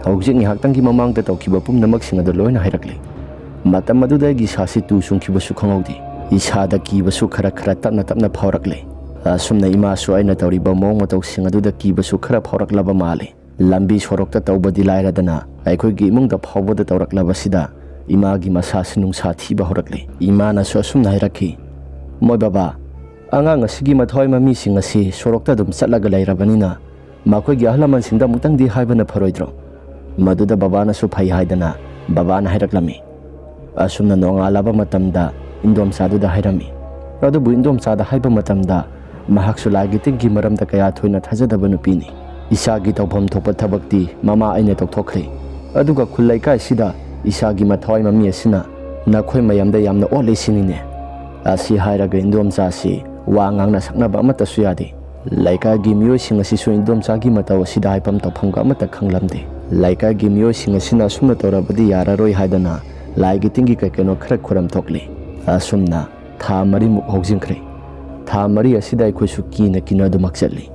"ꯍꯧꯖꯤꯛ ꯉꯥꯏꯍꯥꯛꯇꯪꯒꯤ ꯃꯃꯥꯡꯗ ꯇꯧꯈꯤꯕ ꯄꯨꯝꯅꯃꯛꯁꯤꯡ ꯑꯗꯨ ꯂꯣꯏꯅ ꯍꯥꯏꯔꯛꯂꯦ꯫ ꯃꯇꯝ ꯑꯗꯨꯗ ꯑꯩꯒꯤ ꯏꯁꯥꯁꯤ ꯇꯨ ꯆꯨꯡꯈꯤꯕꯁꯨ ꯈꯪꯍꯧꯗꯦ꯫ ꯏꯁꯥꯗ ꯀꯤꯕꯁꯨ ꯈꯔ ꯈꯔ ꯇꯞꯅ ꯇꯞꯅ ꯐꯥꯎꯔꯛꯂꯦ꯫ ꯑꯁꯨꯝꯅ ꯏꯃꯥꯁꯨ ꯑꯩꯅ ꯇꯧꯔꯤꯕ ꯃꯑꯣꯡ ꯃꯇꯧꯁꯤꯡ ꯑꯗꯨꯗ ꯀꯤꯕꯁꯨ ꯈꯔ ꯐꯥꯎꯔꯛꯂꯕ ꯃꯥꯜꯂꯦ꯫ ꯂꯝꯕꯤ ꯁꯣꯔꯣꯛꯇ ꯇꯧꯕꯗꯤ ꯂꯥꯏꯔꯗꯅ ꯑꯩꯈꯣꯏꯒꯤ ꯏꯃꯨꯡꯗ ꯐꯥꯎꯕꯗ ꯇꯧꯔꯛꯂꯕꯁꯤꯗ ꯏꯃꯥꯒꯤ ꯃꯁꯥꯁꯤ ꯅꯨꯡꯁꯥ ꯊꯤꯕ ꯍꯧꯔꯛꯂꯦ꯫ ꯏꯃꯥꯅꯁꯨ ꯑꯁꯨꯝꯅ ꯍꯥꯏꯔꯛꯈꯤ, "ꯃꯣꯏ ꯕꯕꯥ, ꯑꯉꯥꯡ ꯑꯁꯤꯒꯤ ꯃꯊꯋꯥꯏ ꯃꯃꯤꯁꯤꯡ ꯑꯁꯤ ꯁꯣꯔꯣꯛꯇ ꯑꯗꯨꯝ ꯆꯠꯂꯒ ꯂꯩꯔꯕꯅꯤꯅ ꯃꯈꯣꯏꯒꯤ ꯑꯍꯜ ꯂꯃꯟꯁꯤꯡꯗ ꯑꯃꯨꯛꯇꯪꯗꯤ ꯍꯥꯏꯕꯅ ꯐꯔꯣꯏꯗ꯭ꯔꯣ?" ꯃꯗꯨꯗ ꯕꯕꯥꯅꯁꯨ ꯐꯩ ꯍꯥꯏꯗꯅ ꯕꯕꯥꯅ ꯍꯥꯏꯔꯛꯂꯝꯃꯤ꯫ ꯑꯁꯨꯝꯅ ꯅꯣꯡꯉꯥꯜꯂꯕ ꯃꯇꯝꯗ ꯏꯟꯗꯣꯝꯆꯥꯗꯨꯗ ꯍꯥꯏꯔꯝꯃꯤ꯫ ꯑꯗꯨꯕꯨ ꯏꯟꯗꯣꯝꯆꯥꯗ ꯍꯥꯏꯕ ꯃꯇꯝꯗ ꯃꯍꯥꯛꯁꯨ ꯂꯥꯏꯒꯤ ꯇꯤꯟꯒꯤ ꯃꯔꯝꯗ ꯀꯌꯥ ꯊꯣꯏꯅ ꯊꯥꯖꯗꯕ ꯅꯨꯄꯤꯅꯤ꯫ ꯏꯁꯥꯒꯤ ꯇꯧꯐꯝ ꯊꯣꯛꯄ ꯊꯕꯛꯇꯤ ꯃꯃꯥ ꯑꯩꯅ ꯇꯧꯊꯣꯛꯈ꯭ꯔꯦ꯫ ꯑꯗꯨꯒ ꯈꯨꯜ ꯂꯩꯀꯥꯏꯁꯤꯗ ꯏꯁꯥꯒꯤ ꯃꯊꯋꯥꯏ ꯃꯃꯤ ꯑꯁꯤꯅ ꯅꯈꯣꯏ ꯃꯌꯥꯝꯗ ꯌꯥꯝꯅ ꯑꯣꯠꯂꯤ ꯁꯤꯅꯤꯅꯦ꯫ ꯑꯁꯤ ꯍꯥꯏꯔꯒ ꯏꯟꯗꯣꯝꯆꯥꯁꯤ ꯋꯥ ꯉꯥꯡꯅ ꯁꯛꯅꯕ ꯑꯃꯠꯇꯁꯨ ꯌꯥꯗꯦ꯫ ꯂꯩꯀꯥꯏꯒꯤ ꯃꯤꯑꯣꯏꯁꯤꯡ ꯑꯁꯤꯁꯨ ꯏꯟꯗꯣꯝꯆꯥꯒꯤ ꯃꯇꯧ ꯑꯁꯤꯗ ꯍꯥꯏꯐꯝ ꯇꯧꯐꯝꯒ ꯑꯃꯠꯇ ꯈꯪꯂꯝꯗꯦ꯫ ꯂꯩꯀꯥꯏꯒꯤ ꯃꯤꯑꯣꯏꯁꯤꯡ ꯑꯁꯤꯅ ꯑꯁꯨꯝꯅ ꯇꯧꯔꯕꯗꯤ ꯌꯥꯔꯔꯣꯏ ꯍꯥꯏꯗꯅ ꯂꯥꯏꯒꯤ ꯇꯤꯟꯒꯤ ꯀꯩ ꯀꯩꯅꯣ ꯈꯔ ꯈꯨꯔꯝ ꯊꯣꯛꯂꯤ꯫ ꯑꯁꯨꯝꯅ ꯊꯥ ꯃꯔꯤꯃꯨꯛ ꯍꯧꯖꯤꯟꯈ꯭ꯔꯦ꯫ ꯊꯥ ꯃꯔꯤ ꯑꯁꯤꯗ ꯑꯩꯈꯣꯏꯁꯨ ꯀꯤꯅ ꯀꯤꯅ ꯑꯗꯨꯃꯛ ꯆꯠꯂꯤ꯫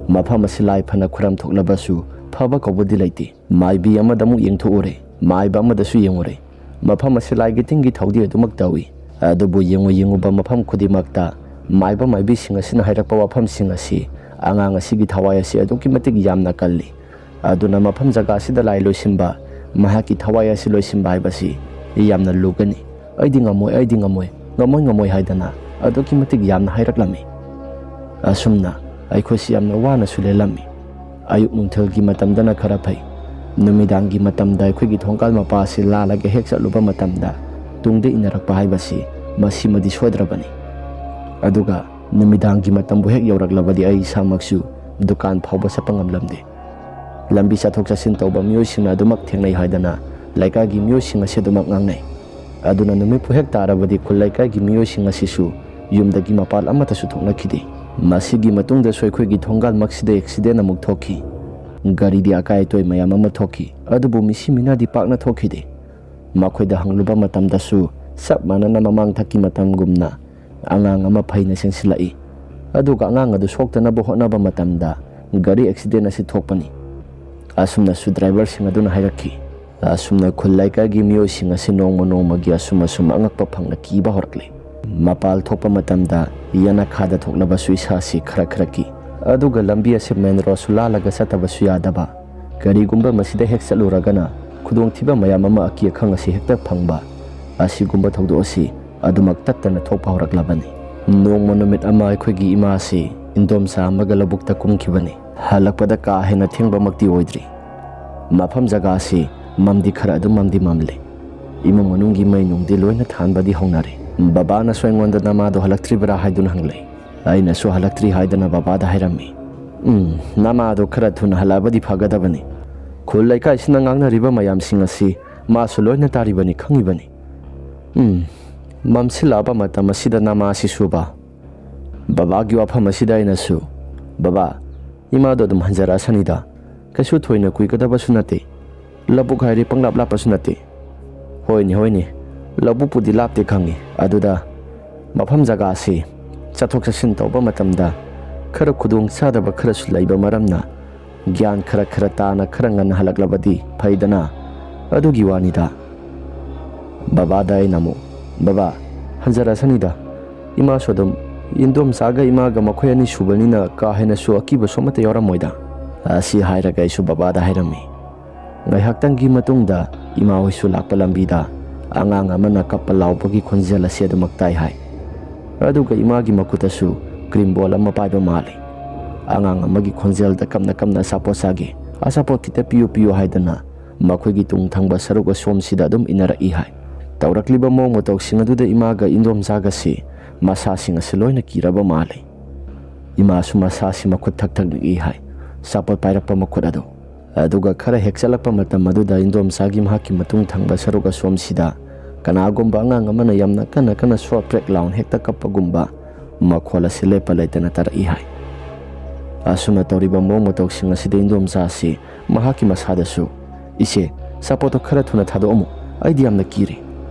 ꯃꯐꯝ ꯑꯁꯤ ꯂꯥꯏ ꯐꯅ ꯈꯨꯔꯝ ꯊꯣꯛꯂꯕꯁꯨ ꯐꯕ ꯀꯧꯕꯗꯤ ꯂꯩꯇꯦ꯫ ꯃꯥꯏꯕꯤ ꯑꯃꯗ ꯑꯃꯨꯛ ꯌꯦꯡꯊꯣꯛꯎꯔꯦ, ꯃꯥꯏꯕ ꯑꯃꯗꯁꯨ ꯌꯦꯡꯉꯨꯔꯦ꯫ ꯃꯐꯝ ꯑꯁꯤ ꯂꯥꯏꯒꯤ ꯇꯤꯟꯒꯤ ꯊꯧꯗꯤ ꯑꯗꯨꯃꯛ ꯇꯧꯏ꯫ ꯑꯗꯨꯕꯨ ꯌꯦꯡꯉꯨ ꯌꯦꯡꯉꯨꯕ ꯃꯐꯝ ꯈꯨꯗꯤꯡꯃꯛꯇ ꯃꯥꯏꯕ ꯃꯥꯏꯕꯤꯁꯤꯡ ꯑꯁꯤꯅ ꯍꯥꯏꯔꯛꯄ ꯋꯥꯐꯝꯁꯤꯡ ꯑꯁꯤ ꯑꯉꯥꯡ ꯑꯁꯤꯒꯤ ꯊꯋꯥꯏ ꯑꯁꯤ ꯑꯗꯨꯛꯀꯤ ꯃꯇꯤꯛ ꯌꯥꯝꯅ ꯀꯜꯂꯤ꯫ ꯑꯗꯨꯅ ꯃꯐꯝ ꯖꯒꯥ ꯑꯁꯤꯗ ꯂꯥꯏ ꯂꯣꯏꯁꯤꯟꯕ, ꯃꯍꯥꯛꯀꯤ ꯊꯋꯥꯏ ꯑꯁꯤ ꯂꯣꯏꯁꯤꯟꯕ ꯍꯥꯏꯕꯁꯤ ꯌꯥꯝꯅ ꯂꯨꯒꯅꯤ꯫ "ꯑꯩꯗꯤ ꯉꯝꯃꯣꯏ, ꯑꯩꯗꯤ ꯉꯝꯃꯣꯏ, ꯉꯝꯃꯣꯏ, ꯉꯝꯃꯣꯏ" ꯍꯥꯏꯗꯅ ꯑꯗꯨꯛꯀꯤ ꯃꯇꯤꯛ ꯌꯥꯝꯅ ꯍꯥꯏꯔꯛꯂꯝꯃꯤ꯫ ꯑꯁꯨꯝꯅ ꯑꯩꯈꯣꯏꯁꯤ ꯌꯥꯝꯅ ꯋꯥꯅꯁꯨ ꯂꯦꯜꯂꯝꯃꯤ꯫ ꯑꯌꯨꯛ ꯅꯨꯡꯊꯤꯜꯒꯤ ꯃꯇꯝꯗꯅ ꯈꯔ ꯐꯩ꯫ ꯅꯨꯃꯤꯗꯥꯡꯒꯤ ꯃꯇꯝꯗ ꯑꯩꯈꯣꯏꯒꯤ ꯊꯣꯡꯒꯥꯜ ꯃꯄꯥ ꯑꯁꯤ ꯂꯥꯜꯂꯒ ꯍꯦꯛ ꯆꯠꯂꯨꯕ ꯃꯇꯝꯗ ꯇꯨꯡꯗ ꯏꯟꯅꯔꯛꯄ ꯍꯥꯏꯕꯁꯤ ꯃꯁꯤꯃꯗꯤ ꯁꯣꯏꯗ꯭ꯔꯕꯅꯤ꯫ ꯑꯗꯨꯒ ꯅꯨꯃꯤꯗꯥꯡꯒꯤ ꯃꯇꯝꯕꯨ ꯍꯦꯛ ꯌꯧꯔꯛꯂꯕꯗꯤ ꯑꯩ ꯏꯁꯥꯃꯛꯁꯨ ꯗꯨꯀꯥꯟ ꯐꯥꯎꯕ ꯆꯠꯄ ꯉꯝꯂꯝꯗꯦ꯫ ꯂꯝꯕꯤ ꯆꯠꯊꯣꯛ ꯆꯠꯁꯤꯟ ꯇꯧꯕ ꯃꯤꯑꯣꯏꯁꯤꯡꯅ ꯑꯗꯨꯃꯛ ꯊꯦꯡꯅꯩ ꯍꯥꯏꯗꯅ ꯂꯩꯀꯥꯏꯒꯤ ꯃꯤꯑꯣꯏꯁꯤꯡ ꯑꯁꯤ ꯑꯗꯨꯃꯛ ꯉꯥꯡꯅꯩ꯫ ꯑꯗꯨꯅ ꯅꯨꯃꯤꯠꯄꯨ ꯍꯦꯛ ꯇꯥꯔꯕꯗꯤ ꯈꯨꯜ ꯂꯩꯀꯥꯏꯒꯤ ꯃꯤꯑꯣꯏꯁꯤꯡ ꯑꯁꯤꯁꯨ ꯌꯨꯝꯗꯒꯤ ꯃꯄꯥꯟ ꯑꯃꯠꯇꯁꯨ ꯊꯣꯛꯅꯈꯤꯗꯦ꯫ ꯃꯁꯤꯒꯤ ꯃꯇꯨꯡꯗꯁꯨ ꯑꯩꯈꯣꯏꯒꯤ ꯊꯣꯡꯒꯥꯜꯃꯛꯁꯤꯗ ꯑꯦꯛꯁꯤꯗꯦꯟ ꯑꯃꯨꯛ ꯊꯣꯛꯈꯤ꯫ ꯒꯥꯔꯤꯗꯤ ꯑꯀꯥꯏ ꯑꯇꯣꯏ ꯃꯌꯥꯝ ꯑꯃ ꯊꯣꯛꯈꯤ, ꯑꯗꯨꯕꯨ ꯃꯤꯁꯤ ꯃꯤꯅꯥꯗꯤ ꯄꯥꯛꯅ ꯊꯣꯛꯈꯤꯗꯦ꯫ ꯃꯈꯣꯏꯗ ꯍꯪꯂꯨꯕ ꯃꯇꯝꯗꯁꯨ ꯆꯞ ꯃꯥꯟꯅꯅ ꯃꯃꯥꯡꯊꯛꯀꯤ ꯃꯇꯝꯒꯨꯝꯅ ꯑꯉꯥꯡ ꯑꯃ ꯐꯩꯅ ꯆꯦꯟꯁꯤꯜꯂꯛꯏ꯫ ꯑꯗꯨꯒ ꯑꯉꯥꯡ ꯑꯗꯨ ꯁꯣꯛꯇꯅꯕ ꯍꯣꯠꯅꯕ ꯃꯇꯝꯗ ꯒꯥꯔꯤ ꯑꯦꯛꯁꯤꯗꯦꯟ ꯑꯁꯤ ꯊꯣꯛꯄꯅꯤ꯫ ꯑꯁꯨꯝꯅꯁꯨ ꯗ꯭ꯔꯥꯏꯚꯔꯁꯤꯡ ꯑꯗꯨꯅ ꯍꯥꯏꯔꯛꯈꯤ꯫ ꯑꯁꯨꯝꯅ ꯈꯨꯜ ꯂꯩꯀꯥꯏꯒꯤ ꯃꯤꯑꯣꯏꯁꯤꯡ ꯑꯁꯤ ꯅꯣꯡꯃ ꯅꯣꯡꯃꯒꯤ ꯑꯁꯨꯝ ꯑꯁꯨꯝ ꯑꯉꯛꯄ ꯐꯪꯅ ꯀꯤꯕ ꯍꯧꯔꯛꯂꯦ꯫ ꯃꯄꯥꯜ ꯊꯣꯛꯄ ꯃꯇꯝꯗ ꯌꯦꯅꯈꯥꯗ ꯊꯣꯛꯂꯕꯁꯨ ꯏꯁꯥꯁꯤ ꯈꯔ ꯈꯔ ꯀꯤ꯫ ꯑꯗꯨꯒ ꯂꯝꯕꯤ ꯑꯁꯤ ꯃꯦꯟ ꯔꯣꯗꯁꯨ ꯂꯥꯜꯂꯒ ꯆꯠꯇꯕꯁꯨ ꯌꯥꯗꯕ꯫ ꯀꯔꯤꯒꯨꯝꯕ ꯃꯁꯤꯗ ꯍꯦꯛ ꯆꯠꯂꯨꯔꯒꯅ ꯈꯨꯗꯣꯡꯊꯤꯕ ꯃꯌꯥꯝ ꯑꯃ ꯑꯀꯤ ꯑꯈꯪ ꯑꯁꯤ ꯍꯦꯛꯇ ꯐꯪꯕ꯫ ꯑꯁꯤꯒꯨꯝꯕ ꯊꯧꯗꯣꯛ ꯑꯁꯤ ꯑꯗꯨꯃꯛ ꯇꯠꯇꯅ ꯊꯣꯛꯄ ꯍꯧꯔꯛꯂꯕꯅꯤ꯫ ꯅꯣꯡꯃ ꯅꯨꯃꯤꯠ ꯑꯃ ꯑꯩꯈꯣꯏꯒꯤ ꯏꯃꯥ ꯑꯁꯤ ꯏꯟꯗꯣꯝꯆꯥ ꯑꯃꯒ ꯂꯧꯕꯨꯛꯇ ꯀꯨꯝꯈꯤꯕꯅꯤ꯫ ꯍꯜꯂꯛꯄꯗ ꯀꯥ ꯍꯦꯟꯅ ꯊꯦꯡꯕꯃꯛꯇꯤ ꯑꯣꯏꯗ꯭ꯔꯤ꯫ ꯃꯐꯝ ꯖꯒꯥ ꯑꯁꯤ ꯃꯝꯗꯤ ꯈꯔ ꯑꯗꯨꯝ ꯃꯝꯗꯤ ꯃꯝꯂꯤ꯫ ꯏꯃꯨꯡ ꯃꯅꯨꯡꯒꯤ ꯃꯩ ꯅꯨꯡꯗꯤ ꯂꯣꯏꯅ ꯊꯥꯟꯕꯗꯤ ꯍꯧꯅꯔꯦ꯫ ꯕꯕꯥꯅꯁꯨ ꯑꯩꯉꯣꯟꯗ "ꯅꯃꯥꯗꯣ ꯍꯜꯂꯛꯇ꯭ꯔꯤꯕ꯭ꯔꯥ?" ꯍꯥꯏꯗꯨꯅ ꯍꯪꯂꯛꯏ꯫ ꯑꯩꯅꯁꯨ "ꯍꯜꯂꯛꯇ꯭ꯔꯤ" ꯍꯥꯏꯗꯅ ꯕꯕꯥꯗ ꯍꯥꯏꯔꯝꯃꯤ꯫ "ꯎꯝ, ꯅꯃꯥꯗꯣ ꯈꯔ ꯊꯨꯅ ꯍꯜꯂꯛꯑꯕꯗꯤ ꯐꯒꯗꯕꯅꯤ꯫ ꯈꯨꯜ ꯂꯩꯀꯥꯏꯁꯤꯅ ꯉꯥꯡꯅꯔꯤꯕ ꯃꯌꯥꯝꯁꯤꯡ ꯑꯁꯤ ꯃꯥꯁꯨ ꯂꯣꯏꯅ ꯇꯥꯔꯤꯕꯅꯤ, ꯈꯪꯉꯤꯕꯅꯤ꯫ ꯎꯝ, ꯃꯝꯁꯤꯜꯂꯛꯑꯕ ꯃꯇꯝ ꯑꯁꯤꯗ ꯅꯃꯥ ꯑꯁꯤꯁꯨꯕ?" ꯕꯕꯥꯒꯤ ꯋꯥꯐꯝ ꯑꯁꯤꯗ ꯑꯩꯅꯁꯨ, "ꯕꯕꯥ, ꯏꯃꯥꯗꯣ ꯑꯗꯨꯝ ꯍꯟꯖꯔꯛꯑꯁꯅꯤꯗ, ꯀꯩꯁꯨ ꯊꯣꯏꯅ ꯀꯨꯏꯒꯗꯕꯁꯨ ꯅꯠꯇꯦ꯫ ꯂꯧꯕꯨꯛ ꯍꯥꯏꯔꯦ ꯄꯪꯂꯥꯞ ꯂꯥꯞꯄꯁꯨ ꯅꯠꯇꯦ꯫" "ꯍꯣꯏꯅꯦ, ꯍꯣꯏꯅꯦ, ꯂꯧꯕꯨꯛꯄꯨꯗꯤ ꯂꯥꯞꯇꯦ ꯈꯪꯉꯤ, ꯑꯗꯨꯗ ꯃꯐꯝ ꯖꯒꯥꯁꯤ ꯆꯠꯊꯣꯛ ꯆꯠꯁꯤꯟ ꯇꯧꯕ ꯃꯇꯝꯗ ꯈꯔ ꯈꯨꯗꯣꯡ ꯆꯥꯗꯕ ꯈꯔꯁꯨ ꯂꯩꯕ ꯃꯔꯝꯅ ꯒ꯭ꯌꯥꯟ ꯈꯔ ꯈꯔ ꯇꯥꯅ ꯈꯔ ꯉꯟꯅ ꯍꯜꯂꯛꯂꯕꯗꯤ ꯐꯩꯗꯅ, ꯑꯗꯨꯒꯤ ꯋꯥꯅꯤꯗ꯫" ꯕꯕꯥꯗ ꯑꯩꯅ ꯑꯃꯨꯛ, "ꯕꯕꯥ, ꯍꯟꯖꯔꯁꯅꯤꯗ, ꯏꯃꯥꯁꯨ ꯑꯗꯨꯝ ꯏꯟꯗꯣꯝꯆꯥꯒ ꯏꯃꯥꯒ ꯃꯈꯣꯏ ꯑꯅꯤ ꯁꯨꯕꯅꯤꯅ ꯀꯥ ꯍꯦꯟꯅꯁꯨ ꯑꯀꯤꯕꯁꯨ ꯑꯃꯠꯇ ꯌꯥꯎꯔꯝꯃꯣꯏꯗ꯫" ꯑꯁꯤ ꯍꯥꯏꯔꯒ ꯑꯩꯁꯨ ꯕꯕꯥꯗ ꯍꯥꯏꯔꯝꯃꯤ꯫ ꯉꯥꯏꯍꯥꯛꯇꯪꯒꯤ ꯃꯇꯨꯡꯗ ꯏꯃꯥ ꯍꯣꯏꯁꯨ ꯂꯥꯛꯄ ꯂꯝꯕꯤꯗ ꯑꯉꯥꯡ ꯑꯃꯅ ꯀꯞꯄ ꯂꯥꯎꯕꯒꯤ ꯈꯣꯟꯖꯦꯜ ꯑꯁꯤ ꯑꯗꯨꯃꯛ ꯇꯥꯏ ꯍꯥꯏ꯫ ꯑꯗꯨꯒ ꯏꯃꯥꯒꯤ ꯃꯈꯨꯠꯇꯁꯨ ꯀ꯭ꯔꯤꯝ ꯕꯣꯜ ꯑꯃ ꯄꯥꯏꯕ ꯃꯥꯜꯂꯤ꯫ ꯑꯉꯥꯡ ꯑꯃꯒꯤ ꯈꯣꯟꯖꯦꯜꯗ ꯀꯞꯅ ꯀꯞꯅ "ꯑꯆꯥꯄꯣꯠ ꯆꯥꯒꯦ, ꯑꯆꯥꯄꯣꯠ ꯈꯤꯇ ꯄꯤꯌꯨ ꯄꯤꯌꯨ" ꯍꯥꯏꯗꯅ ꯃꯈꯣꯏꯒꯤ ꯇꯨꯡ ꯊꯪꯕ ꯁꯔꯨꯛ ꯑꯁꯣꯝꯁꯤꯗ ꯑꯗꯨꯝ ꯏꯟꯅꯔꯛꯏ ꯍꯥꯏ꯫ ꯇꯧꯔꯛꯂꯤꯕ ꯃꯑꯣꯡ ꯃꯇꯧꯁꯤꯡ ꯑꯗꯨꯗ ꯏꯃꯥꯒ ꯏꯟꯗꯣꯝꯆꯥꯒꯁꯤ ꯃꯁꯥꯁꯤꯡ ꯑꯁꯤ ꯂꯣꯏꯅ ꯀꯤꯔꯕ ꯃꯥꯜꯂꯤ꯫ ꯏꯃꯥꯁꯨ ꯃꯁꯥꯁꯤ ꯃꯈꯨꯠ ꯊꯛ ꯊꯛ ꯅꯤꯛꯏ ꯍꯥꯏ, ꯑꯆꯥꯄꯣꯠ ꯄꯥꯏꯔꯛꯄ ꯃꯈꯨꯠ ꯑꯗꯨ꯫ ꯑꯗꯨꯒ ꯈꯔ ꯍꯦꯛ ꯆꯠꯂꯛꯄ ꯃꯇꯝ ꯑꯗꯨꯗ ꯏꯟꯗꯣꯝꯆꯥꯒꯤ ꯃꯍꯥꯛꯀꯤ ꯃꯇꯨꯡ ꯊꯪꯕ ꯁꯔꯨꯛ ꯑꯁꯣꯝꯁꯤꯗ ꯀꯅꯥꯒꯨꯝꯕ ꯑꯉꯥꯡ ꯑꯃꯅ ꯌꯥꯝꯅ ꯀꯟꯅ ꯀꯟꯅ ꯁꯣꯔꯠ ꯕ꯭ꯔꯦꯛ ꯂꯥꯎꯟ ꯍꯦꯛꯇ ꯀꯞꯄꯒꯨꯝꯕ ꯃꯈꯣꯜ ꯑꯁꯤ ꯂꯦꯞꯄ ꯂꯩꯇꯅ ꯇꯥꯔꯛꯏ ꯍꯥꯏ꯫ ꯑꯁꯨꯝꯅ ꯇꯧꯔꯤꯕ ꯃꯑꯣꯡ ꯃꯇꯧꯁꯤꯡ ꯑꯁꯤꯗ ꯏꯟꯗꯣꯝꯆꯥ ꯑꯁꯤ ꯃꯍꯥꯛꯀꯤ ꯃꯁꯥꯗꯁꯨ, "ꯏꯆꯦ, ꯑꯆꯥꯄꯣꯠꯇꯣ ꯈꯔ ꯊꯨꯅ ꯊꯥꯗꯣꯛꯑꯝꯃꯨ, ꯑꯩꯗꯤ ꯌꯥꯝꯅ ꯀꯤꯔꯦ,"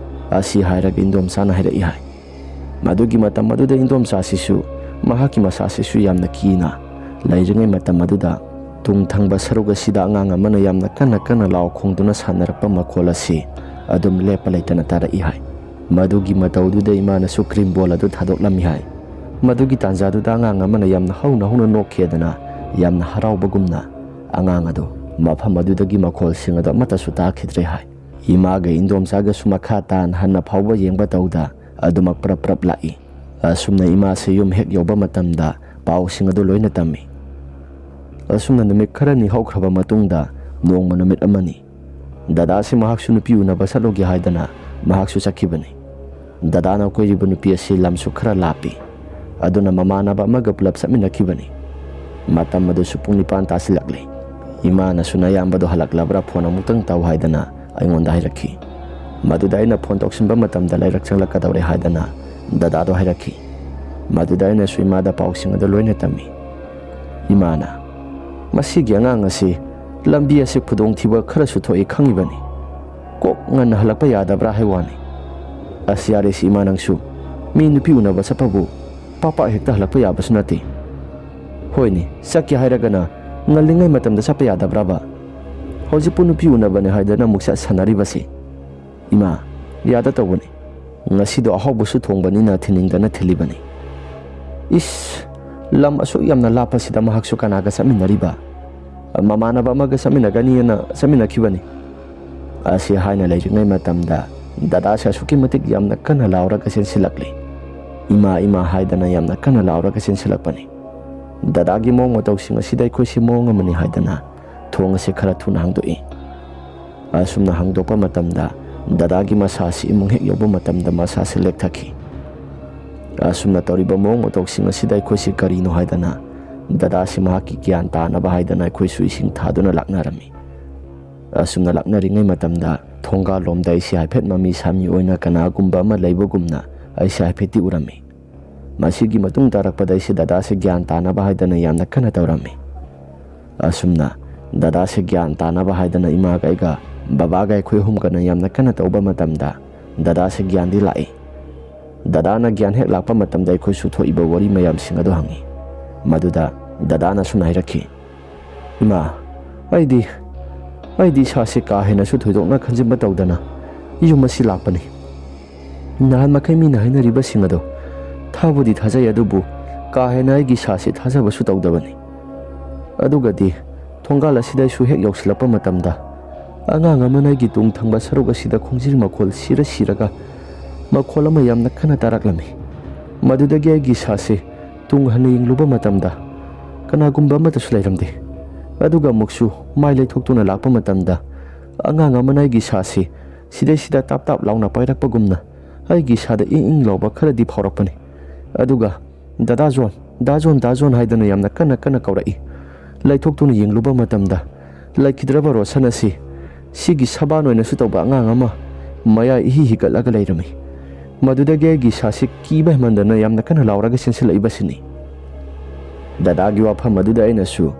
ꯑꯁꯤ ꯍꯥꯏꯔꯒ ꯏꯟꯗꯣꯝꯆꯥꯅ ꯍꯥꯏꯔꯛꯏ ꯍꯥꯏ꯫ ꯃꯗꯨꯒꯤ ꯃꯇꯝ ꯑꯗꯨꯗ ꯏꯟꯗꯣꯝꯆꯥꯁꯤꯁꯨ ꯃꯍꯥꯛꯀꯤ ꯃꯁꯥꯁꯤꯁꯨ ꯌꯥꯝꯅ ꯀꯤꯅ ꯂꯩꯔꯤꯉꯩ ꯃꯇꯝ ꯑꯗꯨꯗ ꯇꯨꯡ ꯊꯪꯕ ꯁꯔꯨꯛ ꯑꯁꯤꯗ ꯑꯉꯥꯡ ꯑꯃꯅ ꯌꯥꯝꯅ ꯀꯟꯅ ꯀꯟꯅ ꯂꯥꯎ ꯈꯣꯡꯗꯨꯅ ꯁꯥꯟꯅꯔꯛꯄ ꯃꯈꯣꯜ ꯑꯁꯤ ꯑꯗꯨꯝ ꯂꯦꯞꯄ ꯂꯩꯇꯅ ꯇꯥꯔꯛꯏ ꯍꯥꯏ꯫ ꯃꯗꯨꯒꯤ ꯃꯇꯧꯗꯨꯗ ꯏꯃꯥꯅꯁꯨ ꯀ꯭ꯔꯤꯝ ꯕꯣꯜ ꯑꯗꯨ ꯊꯥꯗꯣꯛꯂꯝꯃꯤ ꯍꯥꯏ꯫ ꯃꯗꯨꯒꯤ ꯇꯥꯟꯖꯥꯗꯨꯗ ꯑꯉꯥꯡ ꯑꯃꯅ ꯌꯥꯝꯅ ꯍꯧꯅ ꯍꯧꯅ ꯅꯣꯛꯈꯤꯗꯅ ꯌꯥꯝꯅ ꯍꯔꯥꯎꯕꯒꯨꯝꯅ ꯑꯉꯥꯡ ꯑꯗꯨ ꯃꯐꯝ ꯑꯗꯨꯗꯒꯤ ꯃꯈꯣꯜꯁꯤꯡ ꯑꯗꯨ ꯑꯃꯠꯇꯁꯨ ꯇꯥꯈꯤꯗ꯭ꯔꯦ ꯍꯥꯏ꯫ ꯏꯃꯥꯒ ꯏꯟꯗꯣꯝꯆꯥꯒꯁꯨ ꯃꯈꯥ ꯇꯥꯅ ꯍꯟꯅ ꯐꯥꯎꯕ ꯌꯦꯡꯕ ꯇꯧꯗ ꯑꯗꯨꯃꯛ ꯄ꯭ꯔꯞ ꯄ꯭ꯔꯞ ꯂꯥꯛꯏ꯫ ꯑꯁꯨꯝꯅ ꯏꯃꯥꯁꯦ ꯌꯨꯝ ꯍꯦꯛ ꯌꯧꯕ ꯃꯇꯝꯗ ꯄꯥꯎꯁꯤꯡ ꯑꯗꯨ ꯂꯣꯏꯅ ꯇꯝꯃꯤ꯫ ꯑꯁꯨꯝꯅ ꯅꯨꯃꯤꯠ ꯈꯔꯅꯤ ꯍꯧꯈ꯭ꯔꯕ ꯃꯇꯨꯡꯗ ꯅꯣꯡꯃ ꯅꯨꯃꯤꯠ ꯑꯃꯅꯤ꯫ ꯗꯗꯥꯁꯤ ꯃꯍꯥꯛꯁꯨ ꯅꯨꯄꯤ ꯎꯅꯕ ꯆꯠꯂꯨꯒꯦ ꯍꯥꯏꯗꯅ ꯃꯍꯥꯛꯁꯨ ꯆꯠꯈꯤꯕꯅꯤ꯫ ꯗꯗꯥꯅ ꯀꯣꯏꯔꯤꯕ ꯅꯨꯄꯤ ꯑꯁꯤ ꯂꯝꯁꯨ ꯈꯔ ꯂꯥꯞꯄꯤ꯫ ꯑꯗꯨꯅ ꯃꯃꯥꯟꯅꯕ ꯑꯃꯒ ꯄꯨꯂꯞ ꯆꯠꯃꯤꯟꯅꯈꯤꯕꯅꯤ꯫ ꯃꯇꯝ ꯑꯗꯨꯁꯨ ꯄꯨꯡ ꯅꯤꯄꯥꯟ ꯇꯥꯁꯤꯜꯂꯛꯂꯦ꯫ ꯏꯃꯥꯅꯁꯨ ꯅꯌꯥꯝꯕꯗꯣ ꯍꯜꯂꯛꯂꯕ꯭ꯔꯥ, ꯐꯣꯟ ꯑꯃꯨꯛꯇꯪ ꯇꯧ ꯍꯥꯏꯗꯅ ꯑꯩꯉꯣꯟꯗ ꯍꯥꯏꯔꯛꯈꯤ꯫ ꯃꯗꯨꯗ ꯑꯩꯅ ꯐꯣꯟ ꯇꯧꯁꯤꯟꯕ ꯃꯇꯝꯗ ꯂꯩꯔꯛ ꯆꯪꯂꯛꯀꯗꯧꯔꯦ ꯍꯥꯏꯗꯅ ꯗꯗꯥꯗꯣ ꯍꯥꯏꯔꯛꯈꯤ꯫ ꯃꯗꯨꯗ ꯑꯩꯅꯁꯨ ꯏꯃꯥꯗ ꯄꯥꯎꯁꯤꯡ ꯑꯗꯨ ꯂꯣꯏꯅ ꯇꯝꯃꯤ꯫ ꯏꯃꯥꯅ, "ꯃꯁꯤꯒꯤ ꯑꯉꯥꯡ ꯑꯁꯤ ꯂꯝꯕꯤ ꯑꯁꯤ ꯈꯨꯗꯣꯡꯊꯤꯕ ꯈꯔꯁꯨ ꯊꯣꯛꯏ ꯈꯪꯉꯤꯕꯅꯤ꯫ ꯀꯣꯛ ꯉꯟꯅ ꯍꯜꯂꯛꯄ ꯌꯥꯗꯕ꯭ꯔꯥ ꯍꯥꯏ ꯋꯥꯅꯤ꯫ ꯑꯁ, ꯌꯥꯔꯦꯁꯤ ꯏꯃꯥ, ꯅꯪꯁꯨ ꯃꯤ ꯅꯨꯄꯤ ꯎꯅꯕ ꯆꯠꯄꯕꯨ ꯄꯥꯛ ꯄꯥꯛ ꯍꯦꯛꯇ ꯍꯜꯂꯛꯄ ꯌꯥꯕꯁꯨ ꯅꯠꯇꯦ꯫ ꯍꯣꯏꯅꯦ, ꯆꯠꯀꯦ ꯍꯥꯏꯔꯒꯅ ꯉꯜꯂꯤꯉꯩ ꯃꯇꯝꯗ ꯆꯠꯄ ꯌꯥꯗꯕ꯭ꯔꯕ? ꯍꯧꯖꯤꯛꯄꯨ ꯅꯨꯄꯤ ꯎꯅꯕꯅꯦ ꯍꯥꯏꯗꯅ ꯑꯃꯨꯛ ꯆꯠ ꯁꯥꯟꯅꯔꯤꯕꯁꯤ꯫ ꯏꯃꯥ, ꯌꯥꯗ ꯇꯧꯕꯅꯤ꯫ ꯉꯁꯤꯗꯣ ꯑꯍꯥꯎꯕꯁꯨ ꯊꯣꯡꯕꯅꯤꯅ ꯊꯤꯟꯅꯤꯡꯗꯅ ꯊꯤꯜꯂꯤꯕꯅꯤ꯫" "ꯏꯁ, ꯂꯝ ꯑꯁꯨꯛ ꯌꯥꯝꯅ ꯂꯥꯞꯄꯁꯤꯗ ꯃꯍꯥꯛꯁꯨ ꯀꯅꯥꯒ ꯆꯠꯃꯤꯟꯅꯔꯤꯕ? ꯃꯃꯥꯟꯅꯕ ꯑꯃꯒ ꯆꯠꯃꯤꯟꯅꯒꯅꯤꯅ ꯆꯠꯃꯤꯟꯅꯈꯤꯕꯅꯤ꯫" ꯑꯁꯤ ꯍꯥꯏꯅ ꯂꯩꯔꯤꯉꯩ ꯃꯇꯝꯗ ꯗꯗꯥꯁꯦ ꯑꯁꯨꯛꯀꯤ ꯃꯇꯤꯛ ꯌꯥꯝꯅ ꯀꯟꯅ ꯂꯥꯎꯔꯒ ꯆꯦꯟꯁꯤꯜꯂꯛꯂꯤ꯫ "ꯏꯃꯥ, ꯏꯃꯥ" ꯍꯥꯏꯗꯅ ꯌꯥꯝꯅ ꯀꯟꯅ ꯂꯥꯎꯔꯒ ꯆꯦꯟꯁꯤꯜꯂꯛꯄꯅꯤ꯫ ꯗꯗꯥꯒꯤ ꯃꯑꯣꯡ ꯃꯇꯧꯁꯤꯡ ꯑꯁꯤꯗ ꯑꯩꯈꯣꯏꯁꯤ ꯃꯑꯣꯡ ꯑꯃꯅꯤ ꯍꯥꯏꯗꯅ ꯊꯣꯡ ꯑꯁꯤ ꯈꯔ ꯊꯨꯅ ꯍꯥꯡꯗꯣꯛꯏ꯫ ꯑꯁꯨꯝꯅ ꯍꯥꯡꯗꯣꯛꯄ ꯃꯇꯝꯗ ꯗꯗꯥꯒꯤ ꯃꯁꯥ ꯑꯁꯤ ꯏꯃꯨꯡ ꯍꯦꯛ ꯌꯧꯕ ꯃꯇꯝꯗ ꯃꯁꯥꯁꯤ ꯂꯦꯛꯊꯈꯤ꯫ ꯑꯁꯨꯝꯅ ꯇꯧꯔꯤꯕ ꯃꯑꯣꯡ ꯃꯇꯧꯁꯤꯡ ꯑꯁꯤꯗ ꯑꯩꯈꯣꯏꯁꯤ ꯀꯔꯤꯅꯣ ꯍꯥꯏꯗꯅ ꯗꯗꯥꯁꯤ ꯃꯍꯥꯛꯀꯤ ꯒ꯭ꯌꯥꯟ ꯇꯥꯅꯕ ꯍꯥꯏꯗꯅ ꯑꯩꯈꯣꯏꯁꯨ ꯏꯁꯤꯡ ꯊꯥꯗꯨꯅ ꯂꯥꯛꯅꯔꯝꯃꯤ꯫ ꯑꯁꯨꯝꯅ ꯂꯥꯛꯅꯔꯤꯉꯩ ꯃꯇꯝꯗ ꯊꯣꯡꯒꯥꯜꯂꯣꯝꯗ ꯑꯩꯁꯤ ꯍꯥꯏꯐꯦꯠ ꯃꯃꯤ ꯁꯥꯃꯤ ꯑꯣꯏꯅ ꯀꯅꯥꯒꯨꯝꯕ ꯑꯃ ꯂꯩꯕꯒꯨꯝꯅ ꯑꯩꯁꯤ ꯍꯥꯏꯐꯦꯠꯇꯤ ꯎꯔꯝꯃꯤ꯫ ꯃꯁꯤꯒꯤ ꯃꯇꯨꯡ ꯇꯥꯔꯛꯄꯗ ꯑꯩꯁꯤ ꯗꯗꯥꯁꯤ ꯒ꯭ꯌꯥꯟ ꯇꯥꯅꯕ ꯍꯥꯏꯗꯅ ꯌꯥꯝꯅ ꯀꯟꯅ ꯇꯧꯔꯝꯃꯤ꯫ ꯑꯁꯨꯝꯅ ꯗꯗꯥꯁꯦ ꯒ꯭ꯌꯥꯟ ꯇꯥꯅꯕ ꯍꯥꯏꯗꯅ ꯏꯃꯥꯒ ꯑꯩꯒ ꯕꯕꯥꯒ ꯑꯩꯈꯣꯏ ꯑꯍꯨꯝꯒꯅ ꯌꯥꯝꯅ ꯀꯟꯅ ꯇꯧꯕ ꯃꯇꯝꯗ ꯗꯗꯥꯁꯦ ꯒ꯭ꯌꯥꯟꯗꯤ ꯂꯥꯛꯏ꯫ ꯗꯗꯥꯅ ꯒ꯭ꯌꯥꯟ ꯍꯦꯛ ꯂꯥꯛꯄ ꯃꯇꯝꯗ ꯑꯩꯈꯣꯏꯁꯨ ꯊꯣꯛꯏꯕ ꯋꯥꯔꯤ ꯃꯌꯥꯝꯁꯤꯡ ꯑꯗꯨ ꯍꯪꯉꯤ꯫ ꯃꯗꯨꯗ ꯗꯗꯥꯅ ꯁꯨꯝꯅ ꯍꯥꯏꯔꯛꯈꯤ, "ꯏꯃꯥ, ꯑꯩꯗꯤ ꯑꯩꯗꯤ ꯏꯁꯥꯁꯦ ꯀꯥ ꯍꯦꯟꯅꯁꯨ ꯊꯣꯏꯗꯣꯛꯅ ꯈꯟꯖꯤꯟꯕ ꯇꯧꯗꯅ ꯌꯨꯝ ꯑꯁꯤ ꯂꯥꯛꯄꯅꯤ꯫ ꯅꯍꯥꯟ ꯃꯈꯩ ꯃꯤꯅ ꯍꯥꯏꯅꯔꯤꯕꯁꯤꯡ ꯑꯗꯣ ꯊꯥꯕꯨꯗꯤ ꯊꯥꯖꯩ, ꯑꯗꯨꯕꯨ ꯀꯥ ꯍꯦꯟꯅ ꯑꯩꯒꯤ ꯏꯁꯥꯁꯦ ꯊꯥꯖꯕꯁꯨ ꯇꯧꯗꯕꯅꯤ꯫ ꯑꯗꯨꯒꯗꯤ ꯊꯣꯡꯒꯥꯜ ꯑꯁꯤꯗ ꯑꯩꯁꯨ ꯍꯦꯛ ꯌꯧꯁꯤꯜꯂꯛꯄ ꯃꯇꯝꯗ ꯑꯉꯥꯡ ꯑꯃꯅ ꯑꯩꯒꯤ ꯇꯨꯡ ꯊꯪꯕ ꯁꯔꯨꯛ ꯑꯁꯤꯗ ꯈꯣꯡꯖꯤꯜ ꯃꯈꯣꯜ ꯁꯤꯔ ꯁꯤꯔꯒ ꯃꯈꯣꯜ ꯑꯃ ꯌꯥꯝꯅ ꯀꯟꯅ ꯇꯥꯔꯛꯂꯝꯃꯤ꯫ ꯃꯗꯨꯗꯒꯤ ꯑꯩꯒꯤ ꯏꯁꯥꯁꯦ ꯇꯨꯡ ꯍꯟꯅ ꯌꯦꯡꯂꯨꯕ ꯃꯇꯝꯗ ꯀꯅꯥꯒꯨꯝꯕ ꯑꯃꯠꯇꯁꯨ ꯂꯩꯔꯝꯗꯦ꯫ ꯑꯗꯨꯒ ꯑꯃꯨꯛꯁꯨ ꯃꯥꯏ ꯂꯩꯊꯣꯛꯇꯨꯅ ꯂꯥꯛꯄ ꯃꯇꯝꯗ ꯑꯉꯥꯡ ꯑꯃꯅ ꯑꯩꯒꯤ ꯏꯁꯥꯁꯤ ꯁꯤꯗꯩꯁꯤꯗ ꯇꯥꯞ ꯇꯥꯞ ꯂꯥꯎꯅ ꯄꯥꯏꯔꯛꯄꯒꯨꯝꯅ ꯑꯩꯒꯤ ꯏꯁꯥꯗ ꯏꯪ ꯏꯪ ꯂꯥꯎꯕ ꯈꯔꯗꯤ ꯐꯥꯎꯔꯛꯄꯅꯤ꯫ ꯑꯗꯨꯒ "ꯗꯗꯥ ꯖꯣꯟ, ꯗꯥ ꯖꯣꯟ, ꯗꯥ ꯖꯣꯟ" ꯍꯥꯏꯗꯅ ꯌꯥꯝꯅ ꯀꯟꯅ ꯀꯟꯅ ꯀꯧꯔꯛꯏ꯫ ꯂꯩꯊꯣꯛꯇꯨꯅ ꯌꯦꯡꯂꯨꯕ ꯃꯇꯝꯗ ꯂꯩꯈꯤꯗ꯭ꯔꯕ ꯔꯣꯁꯟ ꯑꯁꯤ ꯁꯤꯒꯤ ꯁꯕꯥꯟ ꯑꯣꯏꯅꯁꯨ ꯇꯧꯕ ꯑꯉꯥꯡ ꯑꯃ ꯃꯌꯥ ꯏꯍꯤ ꯍꯤꯒꯠꯂꯒ ꯂꯩꯔꯝꯃꯤ꯫ ꯃꯗꯨꯗꯒꯤ ꯑꯩꯒꯤ ꯏꯁꯥꯁꯤ ꯀꯤꯕ ꯍꯦꯟꯃꯟꯗꯅ ꯌꯥꯝꯅ ꯀꯟꯅ ꯂꯥꯎꯔꯒ ꯆꯦꯟꯁꯤꯜꯂꯛꯏꯕꯁꯤꯅꯤ꯫ ꯗꯗꯥꯒꯤ ꯋꯥꯐꯝ ꯑꯗꯨꯗ ꯑꯩꯅꯁꯨ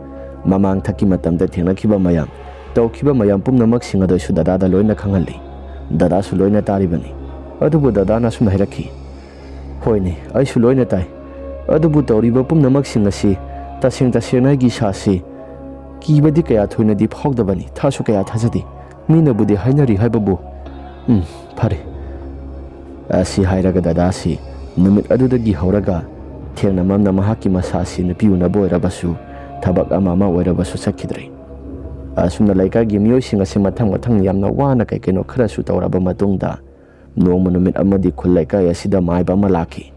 ꯃꯃꯥꯡ ꯊꯛꯀꯤ ꯃꯇꯝꯗ ꯊꯦꯡꯅꯈꯤꯕ ꯃꯌꯥꯝ, ꯇꯧꯈꯤꯕ ꯃꯌꯥꯝ ꯄꯨꯝꯅꯃꯛꯁꯤꯡ ꯑꯗꯨꯁꯨ ꯗꯗꯥꯗ ꯂꯣꯏꯅ ꯈꯪꯍꯜꯂꯤ꯫ ꯗꯗꯥꯁꯨ ꯂꯣꯏꯅ ꯇꯥꯔꯤꯕꯅꯤ꯫ ꯑꯗꯨꯕꯨ ꯗꯗꯥꯅ ꯑꯁꯨꯝꯅ ꯍꯥꯏꯔꯛꯈꯤ, "ꯍꯣꯏꯅꯦ, ꯑꯩꯁꯨ ꯂꯣꯏꯅ ꯇꯥꯏ꯫ ꯑꯗꯨꯕꯨ ꯇꯧꯔꯤꯕ ꯄꯨꯝꯅꯃꯛꯁꯤꯡ ꯑꯁꯤ ꯇꯁꯦꯡ ꯇꯁꯦꯡꯅ ꯑꯩꯒꯤ ꯏꯁꯥꯁꯤ ꯀꯤꯕꯗꯤ ꯀꯌꯥ ꯊꯣꯏꯅꯗꯤ ꯐꯥꯎꯗꯕꯅꯤ, ꯊꯥꯁꯨ ꯀꯌꯥ ꯊꯥꯖꯗꯦ꯫ ꯃꯤꯅꯕꯨꯗꯤ ꯍꯥꯏꯅꯔꯤ ꯍꯥꯏꯕꯕꯨ"꯫ "ꯎꯝ, ꯐꯔꯦ"꯫ ꯑꯁꯤ ꯍꯥꯏꯔꯒ ꯗꯗꯥꯁꯤ ꯅꯨꯃꯤꯠ ꯑꯗꯨꯗꯒꯤ ꯍꯧꯔꯒ ꯊꯦꯡꯅ ꯃꯝꯅ ꯃꯍꯥꯛꯀꯤ ꯃꯁꯥꯁꯤ ꯅꯨꯄꯤ ꯎꯅꯕ ꯑꯣꯏꯔꯕꯁꯨ, ꯊꯕꯛ ꯑꯃ ꯑꯃ ꯑꯣꯏꯔꯕꯁꯨ ꯆꯠꯈꯤꯗ꯭ꯔꯦ꯫ ꯑꯁꯨꯝꯅ ꯂꯩꯀꯥꯏꯒꯤ ꯃꯤꯑꯣꯏꯁꯤꯡ ꯑꯁꯤ ꯃꯊꯪ ꯃꯊꯪ ꯌꯥꯝꯅ ꯋꯥꯅ ꯀꯩ ꯀꯩꯅꯣ ꯈꯔꯁꯨ ꯇꯧꯔꯕ ꯃꯇꯨꯡꯗ, ꯅꯣꯡꯃ ꯅꯨꯃꯤꯠ ꯑꯃꯗꯤ ꯈꯨꯜ ꯂꯩꯀꯥꯏ ꯑꯁꯤꯗ ꯃꯥꯏꯕ ꯑꯃ ꯂꯥꯛꯈꯤ꯫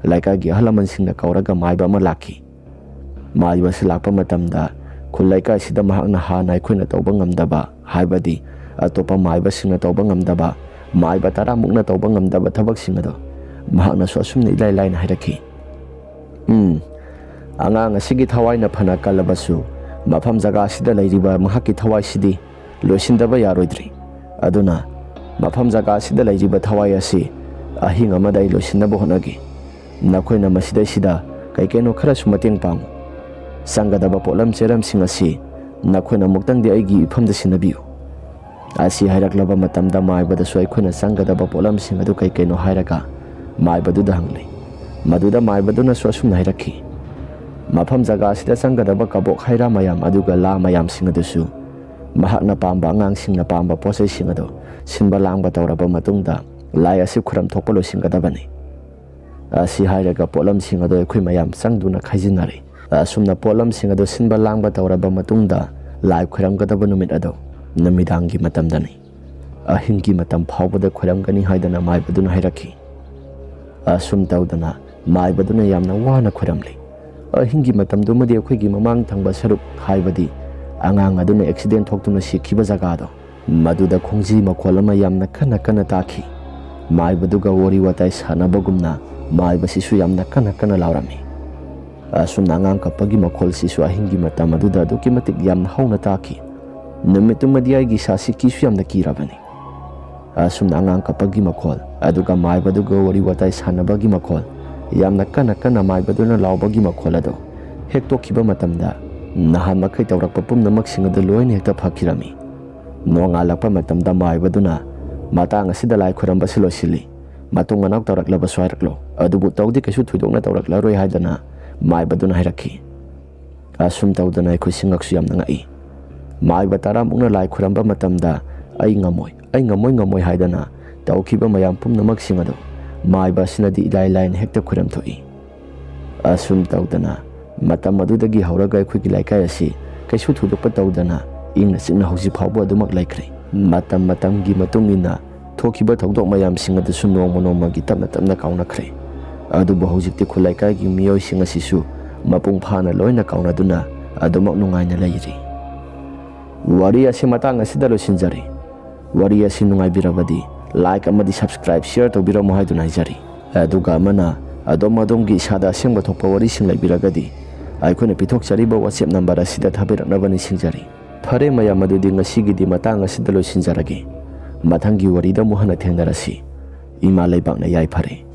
ꯂꯩꯀꯥꯏꯒꯤ ꯑꯍꯜ ꯂꯃꯟꯁꯤꯡꯅ ꯀꯧꯔꯒ ꯃꯥꯏꯕ ꯑꯃ ꯂꯥꯛꯈꯤ꯫ ꯃꯥꯏꯕ ꯑꯁꯤ ꯂꯥꯛꯄ ꯃꯇꯝꯗ ꯈꯨꯜ ꯂꯩꯀꯥꯏꯁꯤꯗ ꯃꯍꯥꯛꯅ ꯍꯥꯟꯅ ꯑꯩꯈꯣꯏꯅ ꯇꯧꯕ ꯉꯝꯗꯕ, ꯍꯥꯏꯕꯗꯤ ꯑꯇꯣꯞꯄ ꯃꯥꯏꯕꯁꯤꯡꯅ ꯇꯧꯕ ꯉꯝꯗꯕ, ꯃꯥꯏꯕ ꯇꯔꯥꯃꯨꯛꯅ ꯇꯧꯕ ꯉꯝꯗꯕ ꯊꯕꯛꯁꯤꯡ ꯑꯗꯣ ꯃꯍꯥꯛꯅꯁꯨ ꯑꯁꯨꯝꯅ ꯏꯂꯥꯏ ꯂꯥꯏꯅ ꯍꯥꯏꯔꯛꯈꯤ꯫ "ꯎꯝ, ꯑꯉꯥꯡ ꯑꯁꯤꯒꯤ ꯊꯋꯥꯏꯅ ꯐꯅ ꯀꯜꯂꯕꯁꯨ ꯃꯐꯝ ꯖꯒꯥ ꯑꯁꯤꯗ ꯂꯩꯔꯤꯕ ꯃꯍꯥꯛꯀꯤ ꯊꯋꯥꯏꯁꯤꯗꯤ ꯂꯣꯏꯁꯤꯟꯗꯕ ꯌꯥꯔꯣꯏꯗ꯭ꯔꯤ꯫ ꯑꯗꯨꯅ ꯃꯐꯝ ꯖꯒꯥ ꯑꯁꯤꯗ ꯂꯩꯔꯤꯕ ꯊꯋꯥꯏ ꯑꯁꯤ ꯑꯍꯤꯡ ꯑꯃꯗ ꯑꯩ ꯂꯣꯏꯁꯤꯟꯅꯕ ꯍꯣꯠꯅꯒꯦ꯫ ꯅꯈꯣꯏꯅ ꯃꯁꯤꯗꯩꯁꯤꯗ ꯀꯩ ꯀꯩꯅꯣ ꯈꯔꯁꯨ ꯃꯇꯦꯡ ꯄꯥꯡꯉꯨ꯫ ꯆꯪꯒꯗꯕ ꯄꯣꯠꯂꯝ ꯆꯦꯔꯝꯁꯤꯡ ꯑꯁꯤ ꯅꯈꯣꯏꯅ ꯑꯃꯨꯛꯇꯪꯗꯤ ꯑꯩꯒꯤ ꯏꯐꯝꯗ ꯁꯤꯟꯅꯕꯤꯌꯨ"꯫ ꯑꯁꯤ ꯍꯥꯏꯔꯛꯂꯕ ꯃꯇꯝꯗ ꯃꯥꯏꯕꯗꯁꯨ ꯑꯩꯈꯣꯏꯅ ꯆꯪꯒꯗꯕ ꯄꯣꯠꯂꯝꯁꯤꯡ ꯑꯗꯨ ꯀꯩ ꯀꯩꯅꯣ ꯍꯥꯏꯔꯒ ꯃꯥꯏꯕꯗꯨꯗ ꯍꯪꯂꯤ꯫ ꯃꯗꯨꯗ ꯃꯥꯏꯕꯗꯨꯅꯁꯨ ꯑꯁꯨꯝꯅ ꯍꯥꯏꯔꯛꯈꯤ, ꯃꯐꯝ ꯖꯒꯥ ꯑꯁꯤꯗ ꯆꯪꯒꯗꯕ ꯀꯕꯣꯛ ꯍꯩꯔꯥ ꯃꯌꯥꯝ ꯑꯗꯨꯒ ꯂꯥ ꯃꯌꯥꯝꯁꯤꯡ ꯑꯗꯨꯁꯨ ꯃꯍꯥꯛꯅ ꯄꯥꯝꯕ ꯑꯉꯥꯡꯁꯤꯡꯅ ꯄꯥꯝꯕ ꯄꯣꯠ ꯆꯩꯁꯤꯡ ꯑꯗꯨ ꯁꯤꯟꯕ ꯂꯥꯡꯕ ꯇꯧꯔꯕ ꯃꯇꯨꯡꯗ, ꯂꯥꯏ ꯑꯁꯤ ꯈꯨꯔꯝ ꯊꯣꯛꯄ ꯂꯣꯏꯁꯤꯟꯒꯗꯕꯅꯤ꯫ ꯑꯁꯤ ꯍꯥꯏꯔꯒ ꯄꯣꯠꯂꯝꯁꯤꯡ ꯑꯗꯨ ꯑꯩꯈꯣꯏ ꯃꯌꯥꯝ ꯆꯪꯗꯨꯅ ꯈꯥꯏꯖꯤꯟꯅꯔꯦ꯫ ꯑꯁꯨꯝꯅ ꯄꯣꯠꯂꯝꯁꯤꯡ ꯑꯗꯨ ꯁꯤꯟꯕ ꯂꯥꯡꯕ ꯇꯧꯔꯕ ꯃꯇꯨꯡꯗ, ꯂꯥꯏ ꯈꯨꯔꯝꯒꯗꯕ ꯅꯨꯃꯤꯠ ꯑꯗꯨ ꯅꯨꯃꯤꯗꯥꯡꯒꯤ ꯃꯇꯝꯗꯅꯤ꯫ ꯑꯍꯤꯡꯒꯤ ꯃꯇꯝ ꯐꯥꯎꯕꯗ ꯈꯨꯔꯝꯒꯅꯤ ꯍꯥꯏꯗꯅ ꯃꯥꯏꯕꯗꯨꯅ ꯍꯥꯏꯔꯛꯈꯤ꯫ ꯑꯁꯨꯝ ꯇꯧꯗꯅ ꯃꯥꯏꯕꯗꯨꯅ ꯌꯥꯝꯅ ꯋꯥꯅ ꯈꯨꯔꯝꯂꯤ꯫ ꯑꯍꯤꯡꯒꯤ ꯃꯇꯝꯗꯨꯃꯗꯤ ꯑꯩꯈꯣꯏꯒꯤ ꯃꯃꯥꯡ ꯊꯪꯕ ꯁꯔꯨꯛ, ꯍꯥꯏꯕꯗꯤ ꯑꯉꯥꯡ ꯑꯗꯨꯅ ꯑꯦꯛꯁꯤꯗꯦꯟ ꯊꯣꯛꯇꯨꯅ ꯁꯤꯈꯤꯕ ꯖꯒꯥꯗꯣ, ꯃꯗꯨꯗ ꯈꯣꯡꯖꯤ ꯃꯈꯣꯜ ꯑꯃ ꯌꯥꯝꯅ ꯀꯟꯅ ꯀꯟꯅ ꯇꯥꯈꯤ꯫ ꯃꯥꯏꯕꯗꯨꯒ ꯋꯥꯔꯤ ꯋꯥꯇꯥꯏ ꯁꯥꯟꯅꯕꯒꯨꯝꯅ ꯃꯥꯏꯕꯁꯤꯁꯨ ꯌꯥꯝꯅ ꯀꯟꯅ ꯀꯟꯅ ꯂꯥꯎꯔꯝꯃꯤ꯫ ꯑꯁꯨꯝꯅ ꯑꯉꯥꯡ ꯀꯞꯄꯒꯤ ꯃꯈꯣꯜꯁꯤꯁꯨ ꯑꯍꯤꯡꯒꯤ ꯃꯇꯝ ꯑꯗꯨꯗ ꯑꯗꯨꯛꯀꯤ ꯃꯇꯤꯛ ꯌꯥꯝꯅ ꯍꯧꯅ ꯇꯥꯈꯤ꯫ ꯅꯨꯃꯤꯠꯇꯨꯃꯗꯤ ꯑꯩꯒꯤ ꯏꯁꯥꯁꯤ ꯀꯤꯁꯨ ꯌꯥꯝꯅ ꯀꯤꯔꯕꯅꯤ꯫ ꯑꯁꯨꯝꯅ ꯑꯉꯥꯡ ꯀꯞꯄꯒꯤ ꯃꯈꯣꯜ, ꯑꯗꯨꯒ ꯃꯥꯏꯕꯗꯨꯒ ꯋꯥꯔꯤ ꯋꯥꯇꯥꯏ ꯁꯥꯟꯅꯕꯒꯤ ꯃꯈꯣꯜ, ꯌꯥꯝꯅ ꯀꯟꯅ ꯀꯟꯅ ꯃꯥꯏꯕꯗꯨꯅ ꯂꯥꯎꯕꯒꯤ ꯃꯈꯣꯜ ꯑꯗꯨ ꯍꯦꯛ ꯇꯣꯛꯈꯤꯕ ꯃꯇꯝꯗ, ꯅꯍꯥꯟ ꯃꯈꯩ ꯇꯧꯔꯛꯄ ꯄꯨꯝꯅꯃꯛꯁꯤꯡ ꯑꯗꯨ ꯂꯣꯏꯅ ꯍꯦꯛꯇ ꯐꯈꯤꯔꯝꯃꯤ꯫ ꯅꯣꯡꯉꯥꯜꯂꯛꯄ ꯃꯇꯝꯗ ꯃꯥꯏꯕꯗꯨꯅ, "ꯃꯇꯥꯡ ꯑꯁꯤꯗ ꯂꯥꯏ ꯈꯨꯔꯝꯕꯁꯤ ꯂꯣꯏꯁꯤꯜꯂꯤ, ꯃꯇꯨꯡ ꯃꯅꯥꯎ ꯇꯧꯔꯛꯂꯕꯁꯨ ꯍꯥꯏꯔꯛꯂꯣ, ꯑꯗꯨꯕꯨ ꯇꯧꯗꯤ ꯀꯩꯁꯨ ꯊꯣꯏꯗꯣꯛꯅ ꯇꯧꯔꯛꯂꯔꯣꯏ" ꯍꯥꯏꯗꯅ ꯃꯥꯏꯕꯗꯨꯅ ꯍꯥꯏꯔꯛꯈꯤ꯫ ꯑꯁꯨꯝ ꯇꯧꯗꯅ ꯑꯩꯈꯣꯏꯁꯤ ꯉꯛꯁꯨ ꯌꯥꯝꯅ ꯉꯛꯏ꯫ ꯃꯥꯏꯕ ꯇꯔꯥꯃꯨꯛꯅ ꯂꯥꯏ ꯈꯨꯔꯝꯕ ꯃꯇꯝꯗ, "ꯑꯩ ꯉꯝꯃꯣꯏ, ꯑꯩ ꯉꯝꯃꯣꯏ, ꯉꯝꯃꯣꯏ" ꯍꯥꯏꯗꯅ ꯇꯧꯈꯤꯕ ꯃꯌꯥꯝ ꯄꯨꯝꯅꯃꯛꯁꯤꯡ ꯑꯗꯨ ꯃꯥꯏꯕ ꯑꯁꯤꯅꯗꯤ ꯏꯂꯥꯏ ꯂꯥꯏꯅ ꯍꯦꯛꯇ ꯈꯨꯔꯝ ꯊꯣꯛꯏ꯫ ꯑꯁꯨꯝ ꯇꯧꯗꯅ ꯃꯇꯝ ꯑꯗꯨꯗꯒꯤ ꯍꯧꯔꯒ ꯑꯩꯈꯣꯏꯒꯤ ꯂꯩꯀꯥꯏ ꯑꯁꯤ ꯀꯩꯁꯨ ꯊꯣꯏꯗꯣꯛꯄ ꯇꯧꯗꯅ ꯏꯪꯅ ꯆꯤꯛꯅ ꯍꯧꯖꯤꯛ ꯐꯥꯎꯕ ꯑꯗꯨꯃꯛ ꯂꯩꯈ꯭ꯔꯦ꯫ ꯃꯇꯝ ꯃꯇꯝꯒꯤ ꯃꯇꯨꯡ ꯏꯟꯅ ꯊꯣꯛꯈꯤꯕ ꯊꯧꯗꯣꯛ ꯃꯌꯥꯝꯁꯤꯡ ꯑꯗꯨꯁꯨ ꯅꯣꯡꯃ ꯅꯣꯡꯃꯒꯤ ꯇꯞꯅ ꯇꯞꯅ ꯀꯥꯎꯅꯈ꯭ꯔꯦ꯫ ꯑꯗꯨꯕꯨ ꯍꯧꯖꯤꯛꯇꯤ ꯈꯨꯜ ꯂꯩꯀꯥꯏꯒꯤ ꯃꯤꯑꯣꯏꯁꯤꯡ ꯑꯁꯤꯁꯨ ꯃꯄꯨꯡ ꯐꯥꯅ ꯂꯣꯏꯅ ꯀꯥꯎꯅꯗꯨꯅ ꯑꯗꯨꯃꯛ ꯅꯨꯡꯉꯥꯏꯅ ꯂꯩꯔꯤ꯫ ꯋꯥꯔꯤ ꯑꯁꯤ ꯃꯇꯥꯡ ꯑꯁꯤꯗ ꯂꯣꯏꯁꯤꯟꯖꯔꯦ꯫ ꯋꯥꯔꯤ ꯑꯁꯤ ꯅꯨꯡꯉꯥꯏꯕꯤꯔꯕꯗꯤ like ꯑꯃꯗꯤ subscribe, share ꯇꯧꯕꯤꯔꯝꯃꯨ ꯍꯥꯏꯗꯨꯅ ꯍꯥꯏꯖꯔꯤ꯫ ꯑꯗꯨꯒ ꯑꯃꯅ, ꯑꯗꯣꯝ ꯑꯗꯣꯝꯒꯤ ꯏꯁꯥꯗ ꯑꯁꯦꯡꯕ ꯊꯣꯛꯄ ꯋꯥꯔꯤꯁꯤꯡ ꯂꯩꯕꯤꯔꯒꯗꯤ, ꯑꯩꯈꯣꯏꯅ ꯄꯤꯊꯣꯛꯆꯔꯤꯕ WhatsApp number ꯑꯁꯤꯗ ꯊꯥꯕꯤꯔꯛꯅꯕ ꯅꯤꯡꯁꯤꯡꯖꯔꯤ꯫ ꯐꯔꯦ ꯃꯌꯥꯝ, ꯑꯗꯨꯗꯤ ꯉꯁꯤꯒꯤꯗꯤ ꯃꯇꯥꯡ ꯑꯁꯤꯗ ꯂꯣꯏꯁꯤꯟꯖꯔꯒꯦ꯫ ꯃꯊꯪꯒꯤ ꯋꯥꯔꯤꯗ ꯑꯃꯨꯛ ꯍꯟꯅ ꯊꯦꯡꯅꯔꯁꯤ꯫ ꯏꯃꯥ ꯂꯩꯕꯥꯛꯅ ꯌꯥꯏꯐꯔꯦ꯫